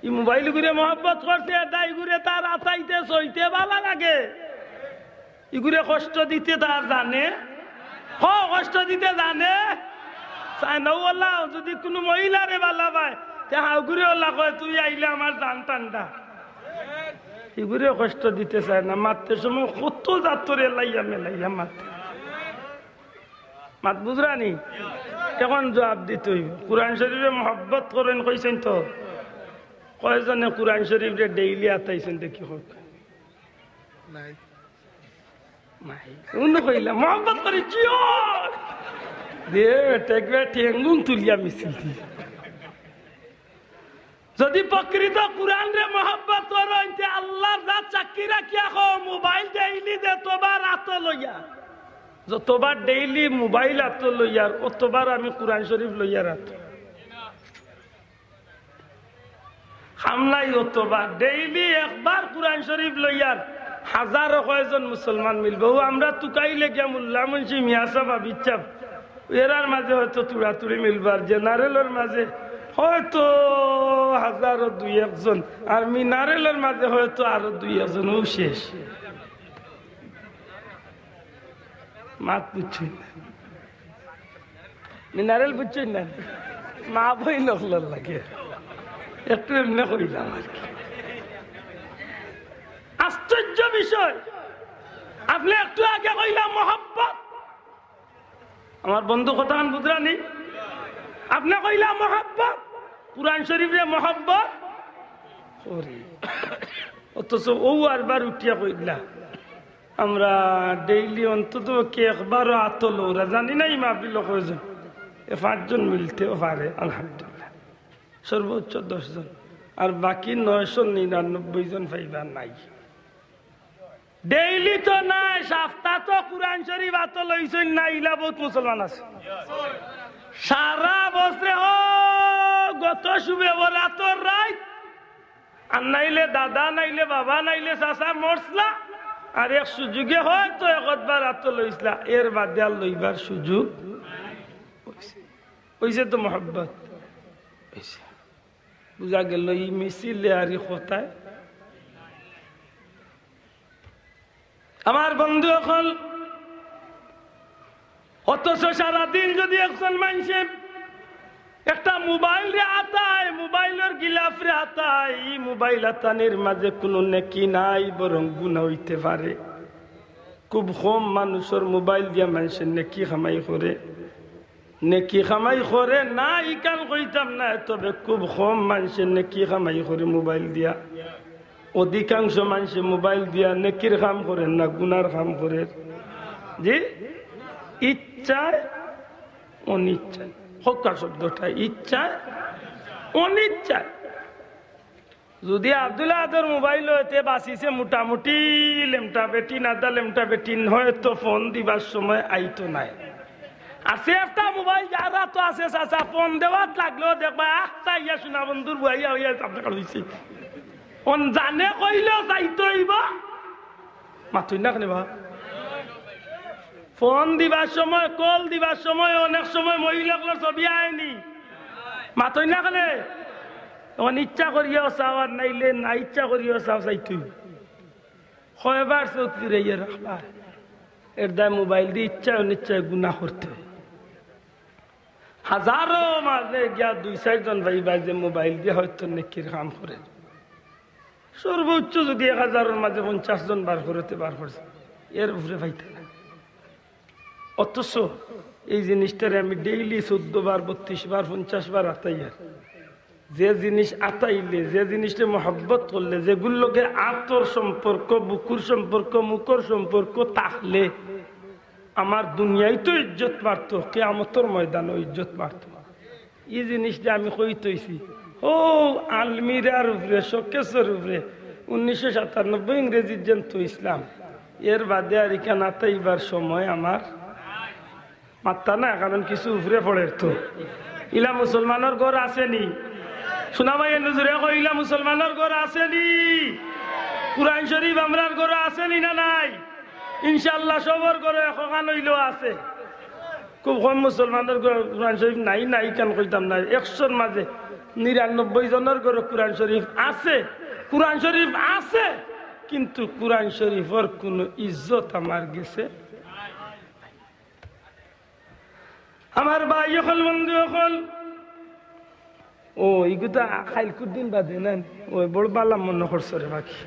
ই মোবাইল ইগুরে মহব্বত করছে, এটা ইগুরে তার আতাইতে সইতে বালা লাগে। ইগুরে কষ্ট দিতে তার জানে, হ, কষ্ট দিতে জানে। চায় না, ও আল্লাহ, যদি কুনু মহিলারে বালা পায়, তে হাউগুরে আল্লাহ কয়, "তুই আইলে আমার জান ঠান্ডা।" ইগুরে কষ্ট দিতে চায় না, মাততে সময় কত জাতরে লাইয়া মেলাইয়া মাতে। মাত বুঝরানি? এখন জবাব দিতে অইবো। কোরআন শরীফরে মহব্বত করইন কইছইন তো? কয়জনে কোরআন শরীফরে ডেইলি আতাইছইন দেখি কউক্কা? নাই। নাই। উনি কইলা, "মহব্বত করি।" কিওর? দে বেটা, একবার ঠেঙ্গুন তুলিয়া মিছিল দি। যদি প্রকৃত কোরআনরে মহব্বত করইন, তে আল্লার জাত সাক্ষী রাখিয়া কও, মোবাইল ডেইলি যতবার আতো লইয়ার, যতবার ডেইলি মোবাইল আতো লইয়ার, অতবার আমি কোরআন শরীফ লইয়ার আতো। কাম নাই, অতবার ডেইলি একবার কোরআন শরীফ লইয়ার হাজারো কয়জন মুসলমান মিলবো। ও আমরা তুকাইলে গিয়া মোল্লা মুন্সি মিয়া সাব, হাফিজ সাব, এরার মাঝে হয়তো তুড়াতুড়ি মিলবো, আর জেনারেলর মাঝে হয়তো হাজারো দুই একজন, আর মিনারেলর মাঝে হয়তো আরো দুই একজন, ও শেষ। মাত বুঝছইন না। মিনারেল বুঝছইন না? মা বইন অকলর লাগি একটু এমনে কইলাম আর কি। আশ্চর্য বিষয়, আপনে একটু আগে কইলা মহব্বত, আমার বন্ধু কথাখান বুঝরা নি? আপনে কইলা মহব্বত, কোরআন শরীফরে মহব্বত করি, অথচ ও আরবার উঠিয়া কইলা, আমরা ডেইলি অন্তত পক্ষে একবারও আতো লইরা, জানি না ই মাহফিলো কয়জন, এ পাঁচজন মিলতেও পারে, আলহামদুলিল্লাহ, সর্বোচ্চ দশ জন, আর বাকি নয়শো নিরানব্বই জন পাইবা নাই। ডেইলি তো নাই, সাপ্তা তো কোরআন শরীফ আতো লইছইন না, ইলা বউত মুসলমান আছে। সারা বছরে, ও, গত শবে বরাতর রাইত, আর নাইলে দাদা, নাইলে বাবা, নাইলে চাচা মরছলা, আর এক সুযোগে হয়তো একবার আতো লইছলা, এর বাদে আর লইবার সুযোগ অইছে তো মহব্বত অইছে। বুঝা গেল ই মিছিলে আর ই কথায়। আমার বন্ধু অকল, অথচ সারাদিন যদি একজন মানষে একটা মোবাইলরে আতায়, মোবাইলর গিলাফরে আতায়, ই মোবাইল আতানির মাঝে কুনু নেকি নাই, বরং গুনা অইতে পারে। খুব কম মানুষর মোবাইল দিয়া মানষে নেকি কামাই করে। নেকি কামাই করে না, ইখান কইতাম না, তবে খুব কম মানষে নেকি কামাই করে মোবাইল দিয়া। অধিকাংশ মানষে মোবাইল দিয়া নেকির কাম করের না, গুনার কাম করের। জি, ইচ্ছায় অনিচ্ছায়, কউক্কা শব্দটা, ইচ্ছায় অনিচ্ছায়। যদি আব্দুল আহাদর মোবাইল অইতে বাঁচিছে মোটামুটি, লেমটা বেটিন, আধা লেমটা বেটিন, হয়তো ফোন দিবার সময় আইতো নায়। আর সে একটা মোবাইল যার আতো আছে, চাচা, ফোন দেওয়াত লাগলেও দেখবা, আখতা ইয়া সোনা বন্ধুর বুয়াইয়া অইয়া আপনার কাছে অইছে। অন জানে কইলেও চাইতো অইবো। মাতইন না কেনে বা? ফোন দিবার সময়, কল দিবার সময়, অনেক সময় মহিলা অকলর ছবি আয়নি। মাতইন না কেনে? অখন ইচ্ছা করিয়াও চাও, আর নাইলে না ইচ্ছা করিয়াও চাও, চাইতই। কয়বার চউখ ফিরাইয়া রাখবা? এর দায় মোবাইল দি ইচ্ছায় অনিচ্ছায় গুনা করতে। হাজারো মাঝে গিয়া দুই চাইরজন পাইবা যে মোবাইল দিয়া হয়তো নেকির কাম করে। সর্বোচ্চ যদি এক হাজারর মাঝে পঞ্চাশ জন বার করে, তে বার করছে, এর উপরে পাইতা না। অথচ এই জিনিসটারে আমি ডেইলি চৌদ্দ বার, বত্রিশ বার, পঞ্চাশ বার আতাইয়ার। যে জিনিস আতাইলে, যে জিনিসটা মহব্বত করলে, যেগুর লগে আতর সম্পর্ক, বুকুর সম্পর্ক, মুখর সম্পর্ক থাকলে আমার দুনিয়াইতো ইজ্জত বাড়তো, কিয়ামতর ময়দানও ইজ্জত বাড়তো। ই জিনিসটা আমি কইতইছি, ও আলমিরার উপরে, শোকেসর উপরে, উনিশশো সাতানব্বই ইংরেজির যেন তো ইসলাম, এর বাদে আর ইখান আতাইবার সময় আমার মাত্তা না, কারণ কিছু উপরে পড়ের তো। ইলা মুসলমানর ঘর আছেনি? সোনা ভাই, এ নজরে কই, ইলা মুসলমানর ঘর আছেনি? কোরআন শরীফ আমরার ঘর আছেনি না নাই? ইনশাআল্লাহ সবর ঘরে একখান অইলেও আছে। খুব কম মুসলমানর ঘর কোরআন শরীফ নাই, নাই ইখান কইতাম না। একশোর মাঝে নিরানব্বই জনর ঘরে কোরআন শরীফ আছে, কোরআন শরীফ আছে, কিন্তু কোরআন শরীফর কুনু ইজ্জত আমার গেছে। আমার ভাই অকল, বন্ধু অকল, ও, ইগুতা খাইল কুদ্দিন বাদে না, ওই বড় বালা মনে করছে রে বাকি।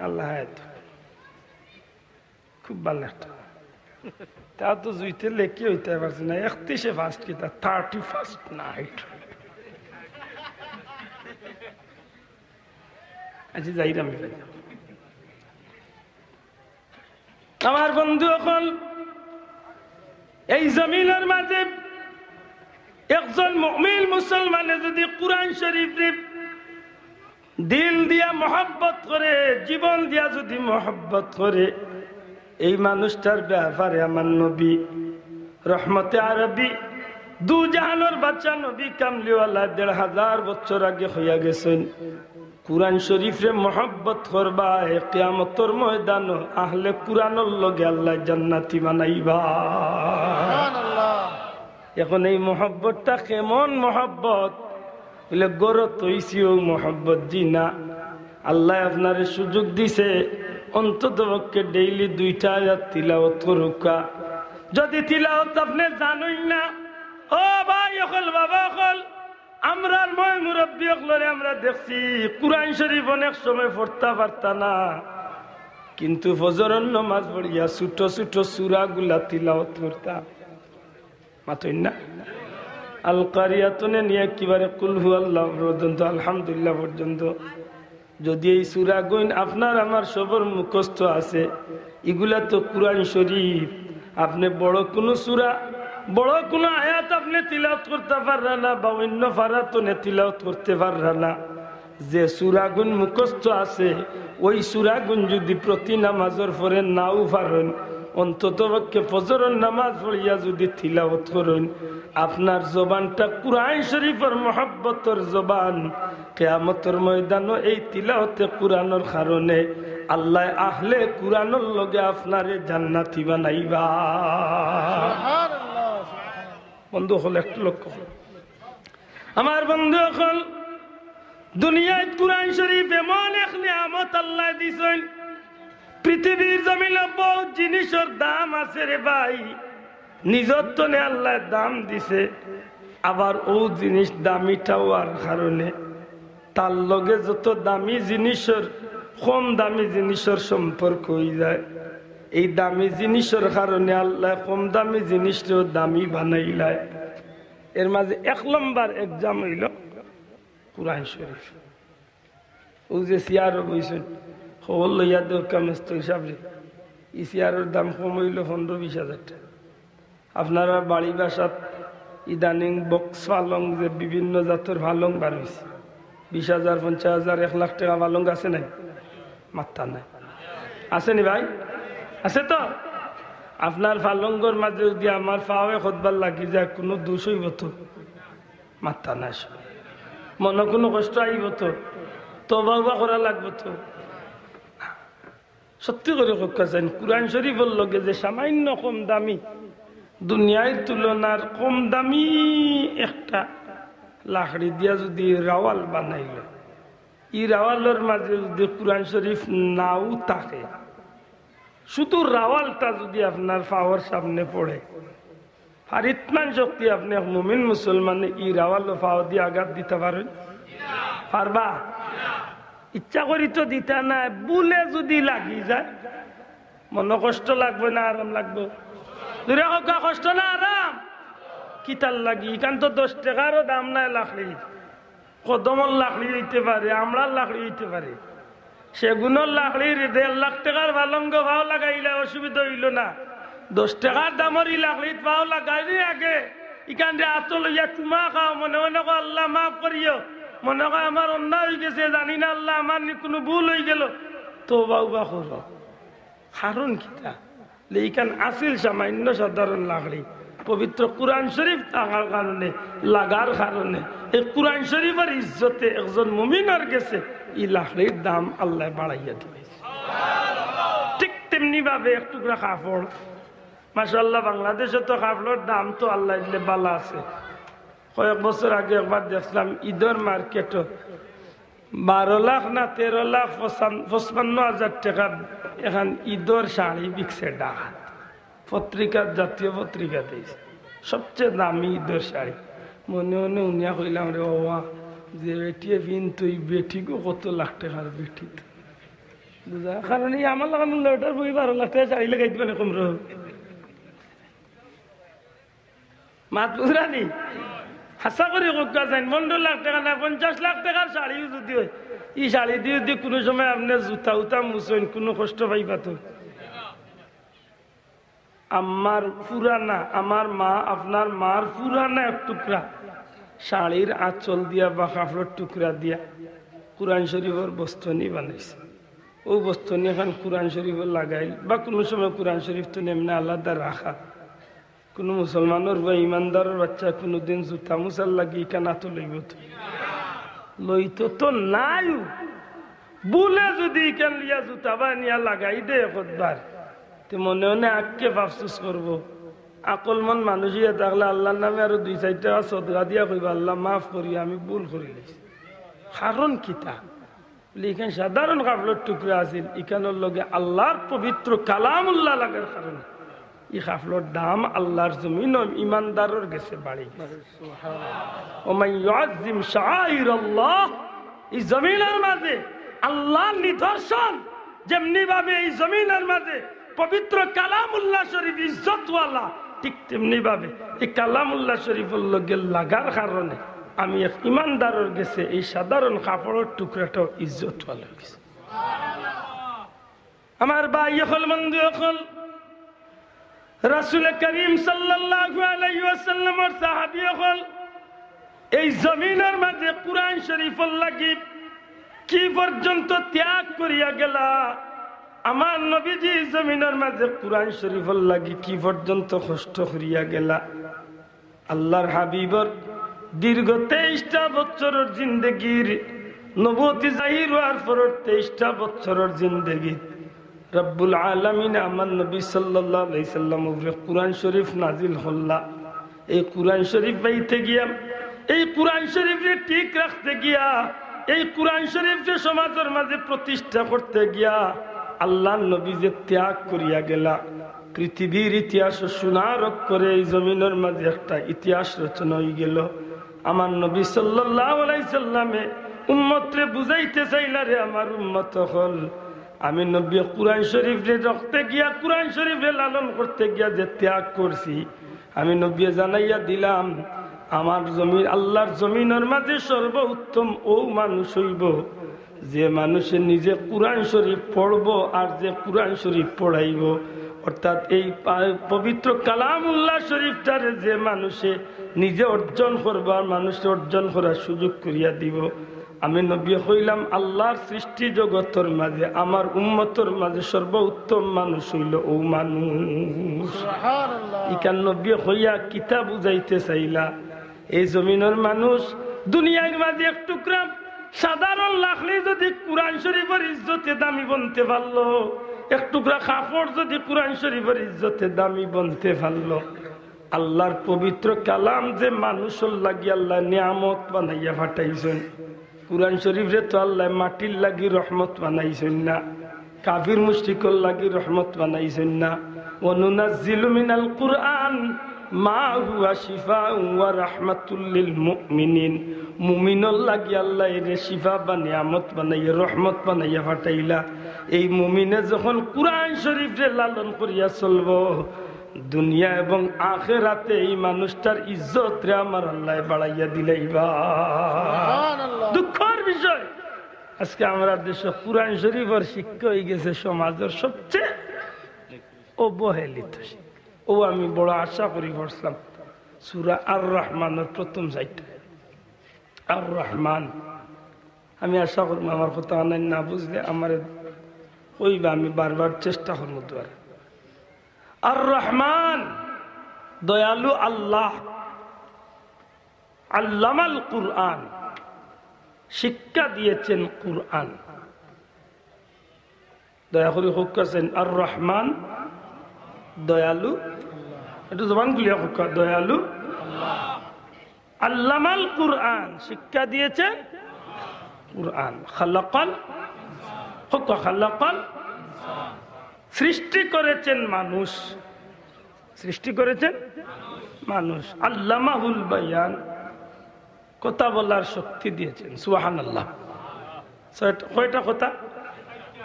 আল্লাহ হায়াত। খুব ভালা একটা। তা তো জুইতে লেখি অইতে পারছে না, একত্রিশে ফার্স্ট কিতা, থার্টি ফার্স্ট নাইট। আচ্ছা, যাইরাম, যাইরাম। আমার বন্ধু অকল, এই জমিনর মাঝে একজন মুমিন মুসলমানে যদি কুরআন শরীফরে দিল দিয়া মহব্বত করে, জীবন দিয়া যদি মহব্বত করে, এই মানুষটার ব্যাপারে আমার নবী রহমতে আরবি, দু জাহানর বাদশা নবী কামলিওয়ালা দেড় হাজার বছর আগে কইয়া গেছইন, কুরআন শরীফরে মহব্বত করবায়, কিয়ামতর ময়দানো আহলে কুরআনর লগে আল্লায় জান্নাতি বানাইবা। সুবহানাল্লাহ। এখন এই মহব্বতটা কেমন মহব্বত? বলে, গরত অইছি অউ মহব্বত? জি না। আল্লায় আপনারে সুযোগ দিছে, অন্তত পক্ষে ডেইলি দুইটা আয়াত তিলাওয়াত করুক্কা। যদি তিলাওয়াত আপনে জানইন না, ও ভাই অকল, বাবা অকল, আমরার ময় মুরব্বি অকলরে আমরা দেখছি, কুরআন শরীফ অনেক সময় পড়তা পারতা না, কিন্তু ফজরর নমাজ পড়িয়া ছোট ছোট সূরাগুলা তিলাওয়াত করতা। মাতইন না? আল কারিয়াত থনে নিয়া একেবারে কুল হু আল্লাহ পর্যন্ত, আলহামদুলিল্লাহ পর্যন্ত। যদি এই সূরাগুইন আপনার আমার সবর মুখস্থ আছে, ইগুলা তো কুরআন শরীফ। আপনে বড় কুনু সূরা, বড় কুনু আয়াত আপনে তিলাওয়াত করতা পাররা না, বা অইন্য পারা থনে তিলাওয়াত করতা পাররা না। যে সূরাগুইন মুখস্থ আছে, ওই সূরাগুইন যদি প্রতি নামাজর পরে নাও পারইন, অন্তত পক্ষে ফজরর নামাজ পড়িয়া যদি তিলাওয়াত করইন, আপনার জবানটা কুরআন শরীফর মহব্বতর জবান, কিয়ামতর ময়দানো এই তিলাওয়াতে কুরআনর কারণে আল্লায় আহলে কুরআনর লগে আপনারে জান্নাতি বানাইবা। সুবহানাল্লাহ। বন্ধু অকল, একটু লক্ষ্য করো। আমার বন্ধু অকল, দুনিয়াত কুরআন শরীফ এমন এক নিয়ামত আল্লায় দিছইন, পৃথিবীর জমিনো বউত জিনিসর দাম আছে রে ভাই, নিজর থনে আল্লায় দাম দিছে, আবার অউ জিনিস দামিটা অওয়ার কারণে তার লগে যত দামি জিনিসর, কম দামি জিনিসর সম্পর্ক অইযায়। এই দামি জিনিসর কারণে আল্লায় কম দামি জিনিসরেও দামি বানাইলায়। এর মাঝে এক লম্বর এক্সাম অইলো কুরআন শরীফ। অউ যে চেয়ারো বইছইন, খবর লইয়া দেউক্কা মেস্তরি সাবরে, ই চেয়ারর দাম কম অইলো পনরো বিশ হাজার টেকা। আপনারার বাড়ি বাসাত ইদানিং বক্স পালং, যে বিভিন্ন জাতর পালং বার অইছে, বিশ হাজার, পঞ্চাশ হাজার, এক লাখ টেকা পালং আছে নাই? মাত্তা নাই। আছে নি ভাই? আছে তো? আপনার পালঙ্গর মাঝে যদি আমার পাও একবার লাগি যায়, কুনু দোষ অইবো তো? মাত্তা নাই। মনো কুনু কষ্ট আইবো তো? তওবা উবা করা লাগবো তো? সত্যি করি কউক্কা চাইন, কুরআন শরীফর লগে যে সামান্য কম দামি, দুনিয়ার তুলনার কম দামি একটা লাকড়ি দিয়া যদি রাওয়াল বানাইলো, ই রাওয়ালর মাঝে যদি কুরআন শরীফ নাও থাকে, শুধু রাওয়ালটা যদি আপনার পাওর সামনে পড়ে, ফারিতমান শক্তি আপনে এক মুমিন মুসলমানে ই রাওয়ালো পাও দি আঘাত দিতা পারইন? পারবা? ইচ্ছা করি তো দিতা নায়, ভুলে যদি লাগি যায়, মনো কষ্ট লাগবো না আরাম লাগবো? জুরে কউক্কা, কষ্ট না আরাম? কিতার লাগি? ইখান তো দশ টেকারও দাম নায় লাকড়ি। কদমর লাকড়ি অইতে পারে, আমড়ার লাকড়ি অইতে পারে, সেগুনর লাকড়ির দেড় লাখ টেকার পালঙ্গ পাও লাগাইলা অসুবিধা অইলো না। দশ টেকার দামর ই লাকড়িত পাও লাগাইলে আগে ইখানরে আতো লইয়া চুমা খাও, মনে মনে কও, "আল্লাহ মাফ করিও।" মনে কও, "আমার অন্যায় অইগেছে, জানি না আল্লাহ, আমার নি কুনু ভুল অইগেলো।" তওবা উবা করো। কারণ কিতা? লে ইখান আছিল সামান্য সাধারণ লাকড়ি, পবিত্র কুরআন শরীফ থাকার কারণে, লাগার কারণে, এই কুরআন শরীফর ইজ্জতে একজন মুমিনর গেছে ই লাকড়ির দাম আল্লায় বাড়াইয়া দিলাইছে। ঠিক তেমনি ভাবে এক টুকরা কাপড়, মাশাআল্লাহ, বাংলাদেশো তো কাপড়র দাম তো আল্লায় দিলে ভালা আছে। কয়েক বছর আগে একবার দেখছিলাম ইদর মার্কেটো বারো লাখ না তেরো লাখ পঁচান-, পঁচপান্ন হাজার টেকা এখান ইদর শাড়ি বিকছে ঢাকাত। পত্রিকাত, জাতীয় পত্রিকাত আইছে, সবচেয়ে দামি ইদর শাড়ি। মনে মনে হুনিয়া কইলাম, "রে বাবা, যে বেটিয়ে পিনতো, ই বেটিগু কত লাখ টেকার বেটি তো।" বুঝা? কারণ ই আমার লাখান মূল্য অটার বই বারো লাখ টেকা শাড়ি লাগাই দিবা না কমরো। মাত বুঝরা নি? হাছা করি কউক্কা চাইন, পনরো লাখ টেকা না, পঞ্চাশ লাখ টেকার শাড়িও যুদি অয়, ই শাড়ি দি যুদি কুনু সময় আপনে জুতা উতা মুছইন, কুনু কষ্ট পাইবা তো? আমার পুরানা, আমার মা, আপনার মার পুরানা এক টুকরা শাড়ির আঁচল দিয়া বা কাপড়র টুকরা দিয়া কুরআন শরিফর বস্তনি বানাইছে। অউ বস্তনি খান কুরআন শরিফো লাগাইল বা কুনু সময় কুরআন শরিফ তো এমনে আলাদা রাখা। কুনু মুসলমানর বা ইমানদারর বাচ্চা কুনুদিন জুতা মুছার লাগি ইখান আতো লইবো তো? লইতো তো নায়। ভুলে যুদি ইখান লইয়া জুতা বানিয়া লাগাই দেয় একবার, তে মনে মনে আক্ষেপ আফসোস করবো। আকলমন মানুষ অইয়া থাকলে আল্লার নামে আরো দুই চাইরটা সদকা দিয়া কইবা, "আল্লা, মাফ করি, আমি ভুল করিলিছি।" কারণ কিতা? বলে, ইখান সাধারণ কাপড়র টুকরা আছিল, ইখানর লগে আল্লার পবিত্র কালামুল্লাহ লাগার কারণে ই কাপড়র দাম আল্লার জমিনো ইমানদারর গেছে বাড়ি গেছে। ওমান ইউআজ্জিম শাআইরাল্লাহ, ই জমিনর মাঝে আল্লার নিদর্শন যেমনি ভাবে ই জমিনর মাঝে পবিত্র কালামুল্লাহ শরিফ ইজ্জতওয়ালা, ঠিক তেমনি ভাবে ই কালামুল্লাহ শরিফর লগে লাগার কারণে আমি এক ইমানদারর গেছে এই সাধারণ কাপড়র টুকরাটাও ইজ্জতওয়ালা অইগেছে। আমার ভাই অকল, বন্ধু অকল, রাসুলে করিম সাল্লাল্লাহু আলাইহি ওয়াসাল্লামর সাহাবী অকল, এই জমিনর মাঝে কুরআন শরিফর লাগি কি পর্যন্ত ত্যাগ করিয়া গেলা, আমার নবীজি জমিনর মাঝে কুরআন শরিফর লাগি কি পর্যন্ত কষ্ট করিয়া গেলা। আল্লার হাবিবর দীর্ঘ তেইশটা বছরর জিন্দেগির, নবুয়তি জাহির অওয়ার পরর তেইশটা বছরর জিন্দেগিত রব্বুল আলামিনে আমার নবী সাল্লাল্লাহু আলাইহি সাল্লামর উপরে কুরআন শরিফ নাজিল করলা। এই কুরআন শরিফ পাইতে গিয়া, এই কুরআন শরিফরে ঠিক রাখতে গিয়া, এই কুরআন শরিফরে সমাজর মাঝে প্রতিষ্ঠা করতে গিয়া আল্লার নবী যে ত্যাগ করিয়া গেলা, পৃথিবীর ইতিহাসো সোনার অক্ষরে এই জমিনর মাঝে একটা ইতিহাস রচনা অইগেলো। আমার নবী সাল্লাল্লাহু আলাইহি সাল্লামে উম্মতরে বুঝাইতে চাইলা, রে আমার উম্মত অকল, আমি নবীয়ে কুরআন শরিফরে রাখতে গিয়া, কুরআন শরিফরে লালন করতে গিয়া যে ত্যাগ করছি, আমি নবীয়ে জানাইয়া দিলাম, আমার জমিন, আল্লার জমিনর মাঝে সর্বোত্তম অউ মানুষ অইবো যে মানুষে নিজে কুরআন শরিফ পড়বো আর যে কুরআন শরিফ পড়াইবো। অর্থাৎ এই পা-, পবিত্র কালামুল্লাহ শরিফটারে যে মানুষে নিজে অর্জন করবো আর মানুষরে অর্জন করার সুযোগ করিয়া দিবো। আমি নবীয়ে কইলাম, আল্লার সৃষ্টি জগতর মাঝে আমার উম্মতর মাঝে সর্বোত্তম মানুষ অইলো অউ মানুষ। সুবহানাল্লাহ। ইখান নবীয়ে কইয়া কিতা বুঝাইতে চাইলা? এই জমিনর মানুষ দুনিয়ার মাঝে এক টুকরা সাধারণ লাকড়ি যুদি কুরআন শরিফর ইজ্জতে দামি বনতে পারলো, এক টুকরা কাপড় যুদি কুরআন শরিফর ইজ্জতে দামি বনতে পারলো, আল্লার পবিত্র কালাম যে মানুষর লাগি আল্লায় নিয়ামত বানাইয়া পাঠাইছইন, কুরআন শরিফরে তো আল্লায় মাটির লাগি রহমত বানাইছইন না, কাফির মুশরিকর লাগি রহমত বানাইছইন না। ওয়া নুনাজ্জিলু মিনাল কুরআন মা হুয়া শিফাউন ওয়া রাহমাতুল লিল মুমিনিন। মুমিনর লাগি আল্লায় এরে শিফা বা নিয়ামত বানাইয়া, রহমত বানাইয়া পাঠাইলা। এই মুমিনে যখন কুরআন শরিফরে লালন করিয়া চলবো, দুনিয়া এবং আখেরাতে এই মানুষটার ইজ্জতরে আমার আল্লায় বাড়াইয়া দিলাইবা। সুবহানাল্লাহ। দুঃখর বিষয়, আজকে আমরার দেশো কুরআন শরিফর শিক্ষা অইগেছে সমাজর সবচেয়ে অবহেলিত শিক্ষা। অউ আমি বড় আশা করি পড়ছিলাম সূরা আর রহমানর প্রথম চাইরটা। আর রহমান, আমি আশা করমু আমার কথা অনাইন না বুঝলে আমারে কইবা, আমি বারবার চেষ্টা করমু দুয়ারে। আর রহমান, দয়ালু আল্লাহ, আল্লামাল কুরআন, শিক্ষা দিয়েছেন কুরআন। দয়া করি কউক্কা চাইন, আর রহমান, দয়ালু। একটু জবান খুলিয়া কউক্কা, দয়ালু। আল্লামাল কুরআন, শিক্ষা দিয়েছেন কুরআন। খালাকাল, কউক্কা খালাকাল, সৃষ্টি করেছেন মানুষ, সৃষ্টি করেছেন মানুষ। আল্লামাহুল বায়ান, কথা বলার শক্তি দিয়েছেন। সুবহানাল্লাহ। ছয়টা, কয়টা কথা?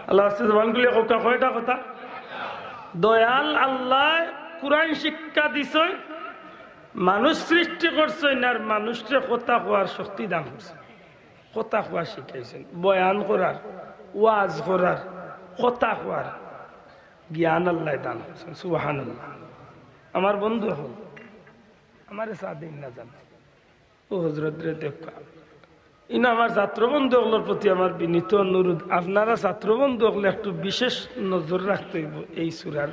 আল্লাহ আস্তে জবান খুলিয়া কউক্কা, কয়টা কথা? দয়াল আল্লায় কুরআন শিক্ষা দিছইন, মানুষ সৃষ্টি করছইন আর মানুষরে কথা কওয়ার শক্তি দান করছইন, কথা কওয়া শিখাইছইন, বয়ান করার, ওয়াজ করার, কথা কওয়ার জ্ঞান আল্লায় দান করছইন। সুবহানাল্লাহ। আমার বন্ধু অকল, আমারে চা দিন না জান। ও হজরতরে দেখা। ইনো আমার ছাত্র বন্ধু অকলর প্রতি আমার বিনীত অনুরোধ, আপনারা ছাত্র বন্ধু অকলে একটু বিশেষ নজর রাখতে অইবো এই সূরার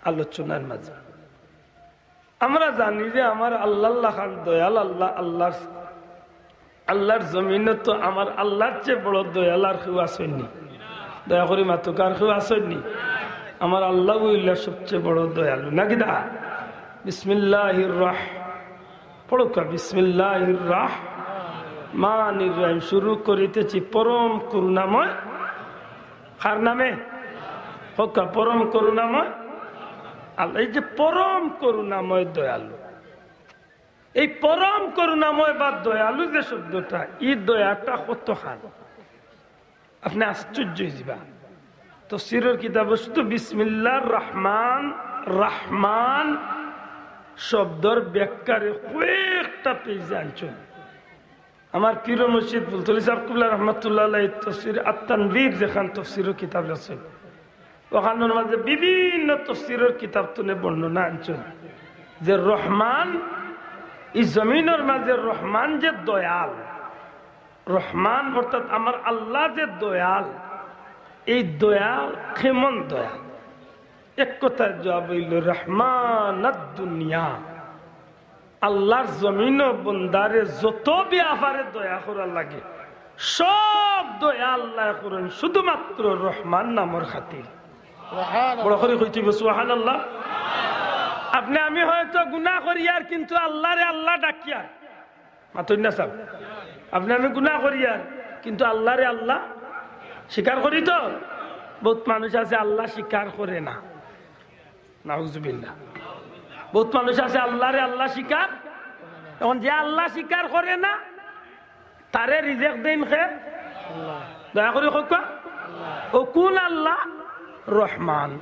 আলোচনার মাঝে। আমরা জানি যে আমার আল্লার লাখান দয়াল আল্লাহ, আল্লার, আল্লার জমিনো তো আমার আল্লার চেয়ে বড় দয়াল আর কেউ আছইন নি? দয়া করি মাতুক্কা, আর কেউ আছইন নি? আমার আল্লাহ অইলা সবচেয়ে বড় দয়ালু, নাকি দা? বিসমিল্লাহির রাহ-, পড়ুক্কা, বিসমিল্লাহির রাহমানির রাহিম। শুরু করিতেছি পরম করুণাময়। কার নামে? কউক্কা, পরম করুণাময় আল্লাহ। এই যে পরম করুণাময় দয়ালু, এই পরম করুণাময় বা দয়ালু যে শব্দটা, এই দয়াটা কতখান, আপনে আশ্চর্য অইযিবা। তফসিরর কিতাবো শুধু বিসমিল্লাহির রহমান, রহমান শব্দর ব্যাখ্যারে কয়েকটা পেইজ আনছইন। আমার পীর মুর্শিদ ফুলতলী ছাব কিবলা রহমতুল্লাহ আলাইহি তফসির আত-তানবীর যেখান তফসিরর কিতাব লেখছইন, অখানর মাঝে বিভিন্ন তফসিরর কিতাব থনে বর্ণনা আনছইন যে রহমান, ই জমিনর মাঝে রহমান যে দয়াল, রহমান অর্থাৎ আমার আল্লাহ যে দয়াল, এই দয়াল কেমন দয়াল? এক কথায় জবাব অইলো রহমানাদ দুনিয়া। আল্লার জমিনো বন্দারে যত ব্যাপারে দয়া করা লাগে, সব দয়া আল্লায় করইন শুধুমাত্র রহমান নামর খাতির। সুবহানাল্লাহ। বড় করি কইতে অইবো, সুবহানাল্লাহ। আপনে আমি হয়তো গুনা করিয়ার, কিন্তু আল্লারে আল্লাহ ডাকিয়ার। মাতইন না ছাব। আপনে আমি গুনা করিয়ার, কিন্তু আল্লারে আল্লাহ স্বীকার করি তো। বউত মানুষ আছে আল্লাহ স্বীকার করে না। নাউজুবিল্লাহ। বউত মানুষ আছে আল্লারে আল্লাহ স্বীকার। এখন যে আল্লাহ স্বীকার করে না, তারে রিজেক দেইন কে? আল্লাহ। দয়া করি কউক্কা। আল্লাহ। অউ কুন আল্লাহ? রহমান।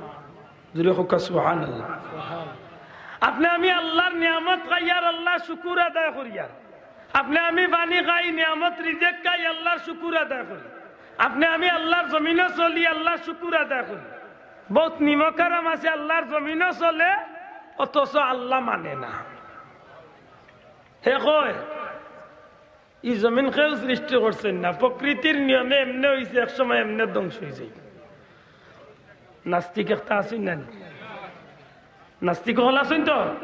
জোরে কউক্কা, সুবহানাল্লাহ। সুবহানাল্লাহ। আপনে আমি আল্লার নিয়ামত খাইয়ার, আল্লার শুকুর আদায় করিয়ার। আপনে আমি পানি খাই, নিয়ামত রিজেক খাই, আল্লার শুকুর আদায় করি। আপনে আমি আল্লার জমিনো চলি, আল্লার শুকুর আদায় করি। বউত নিমকহারাম আছে আল্লার জমিনো চলে, অথচ আল্লাহ মানে না। হে কয়, ই জমিন কেউ সৃষ্টি করছইন না, প্রকৃতির নিয়মে এমনে অইছে, এক সময় এমনে ধ্বংস অইযাইবো। নাস্তিক একটা আছইন না নি? নাস্তিক অকল আছইন তো?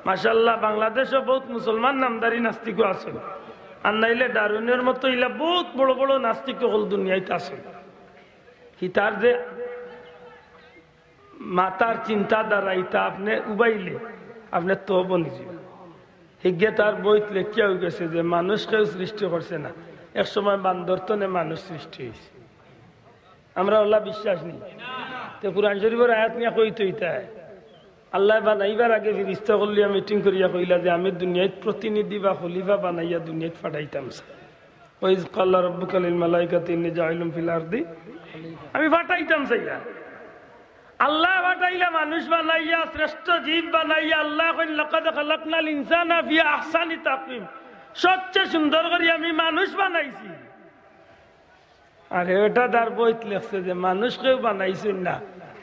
মাশাআল্লাহ, বাংলাদেশো বউত মুসলমান নামধারী নাস্তিকও আছইন। আর নাইলে ডারউইনর মতো ইলা বউত বড় বড় নাস্তিক অকল দুনিয়াত আছইন। হিতার যে মাতার চিন্তাধারা, ইতা আপনে উবাইলে আপনে তো বনি যাইবা। হিগে তার বইত লেখিয়া অইগেছে যে মানুষ কেউ সৃষ্টি করছে না, এক সময় বান্দর থনে মানুষ সৃষ্টি অইছে। আমরা অলা বিশ্বাস নি। তে কুরআন শরীফর আয়াত নিয়া কইতো ইতায়। আল্লায় বানাইবার আগে ফিরিস্তা অকল লইয়া মিটিং করিয়া কইলা যে আমি দুনিয়াত প্রতিনিধি বা খলিফা বানাইয়া দুনিয়াত পাঠাইতাম চাই। ওয়াইজ ক্বালা রাব্বুকা লিল মালাইকাতি ইন্নী জাইলুন ফিল আরদি, আমি পাঠাইতাম চাইয়া। আল্লায় পাঠাইলা মানুষ বানাইয়া, শ্রেষ্ঠ জীব বানাইয়া। আল্লায় কইন, "লাকাদ খালাকনাল ইনসানা ফি আহসানি তাকওয়িম।" সবচেয়ে সুন্দর করি আমি মানুষ বানাইছি। আর এটা তার বইত লেখছে যে মানুষ কেউ বানাইছইন না,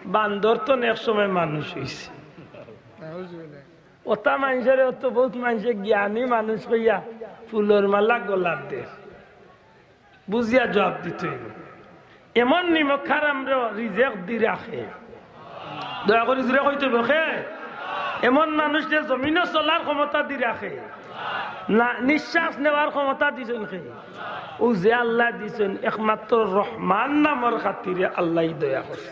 বান্দর থনে এক সময় মানুষ অইছে। নাউজুবিল্লাহ। অতা মানষরে অত বউত মানষে জ্ঞানী মানুষ কইয়া ফুলর মালা গলাত দের। বুঝিয়া জবাব দিতে অইবো। এমন নিমকহারামরে রিজেক দি রাখে। দয়া করি জোরে কইতে অইবো, কে? এমন মানুষ যে জমিনো চলার ক্ষমতা দি রাখে, না, নিঃশ্বাস নেওয়ার ক্ষমতা দিছইন কে? অউ যে আল্লায় দিছইন, একমাত্র রহমান নামর খাতিরে আল্লায় দয়া করছে।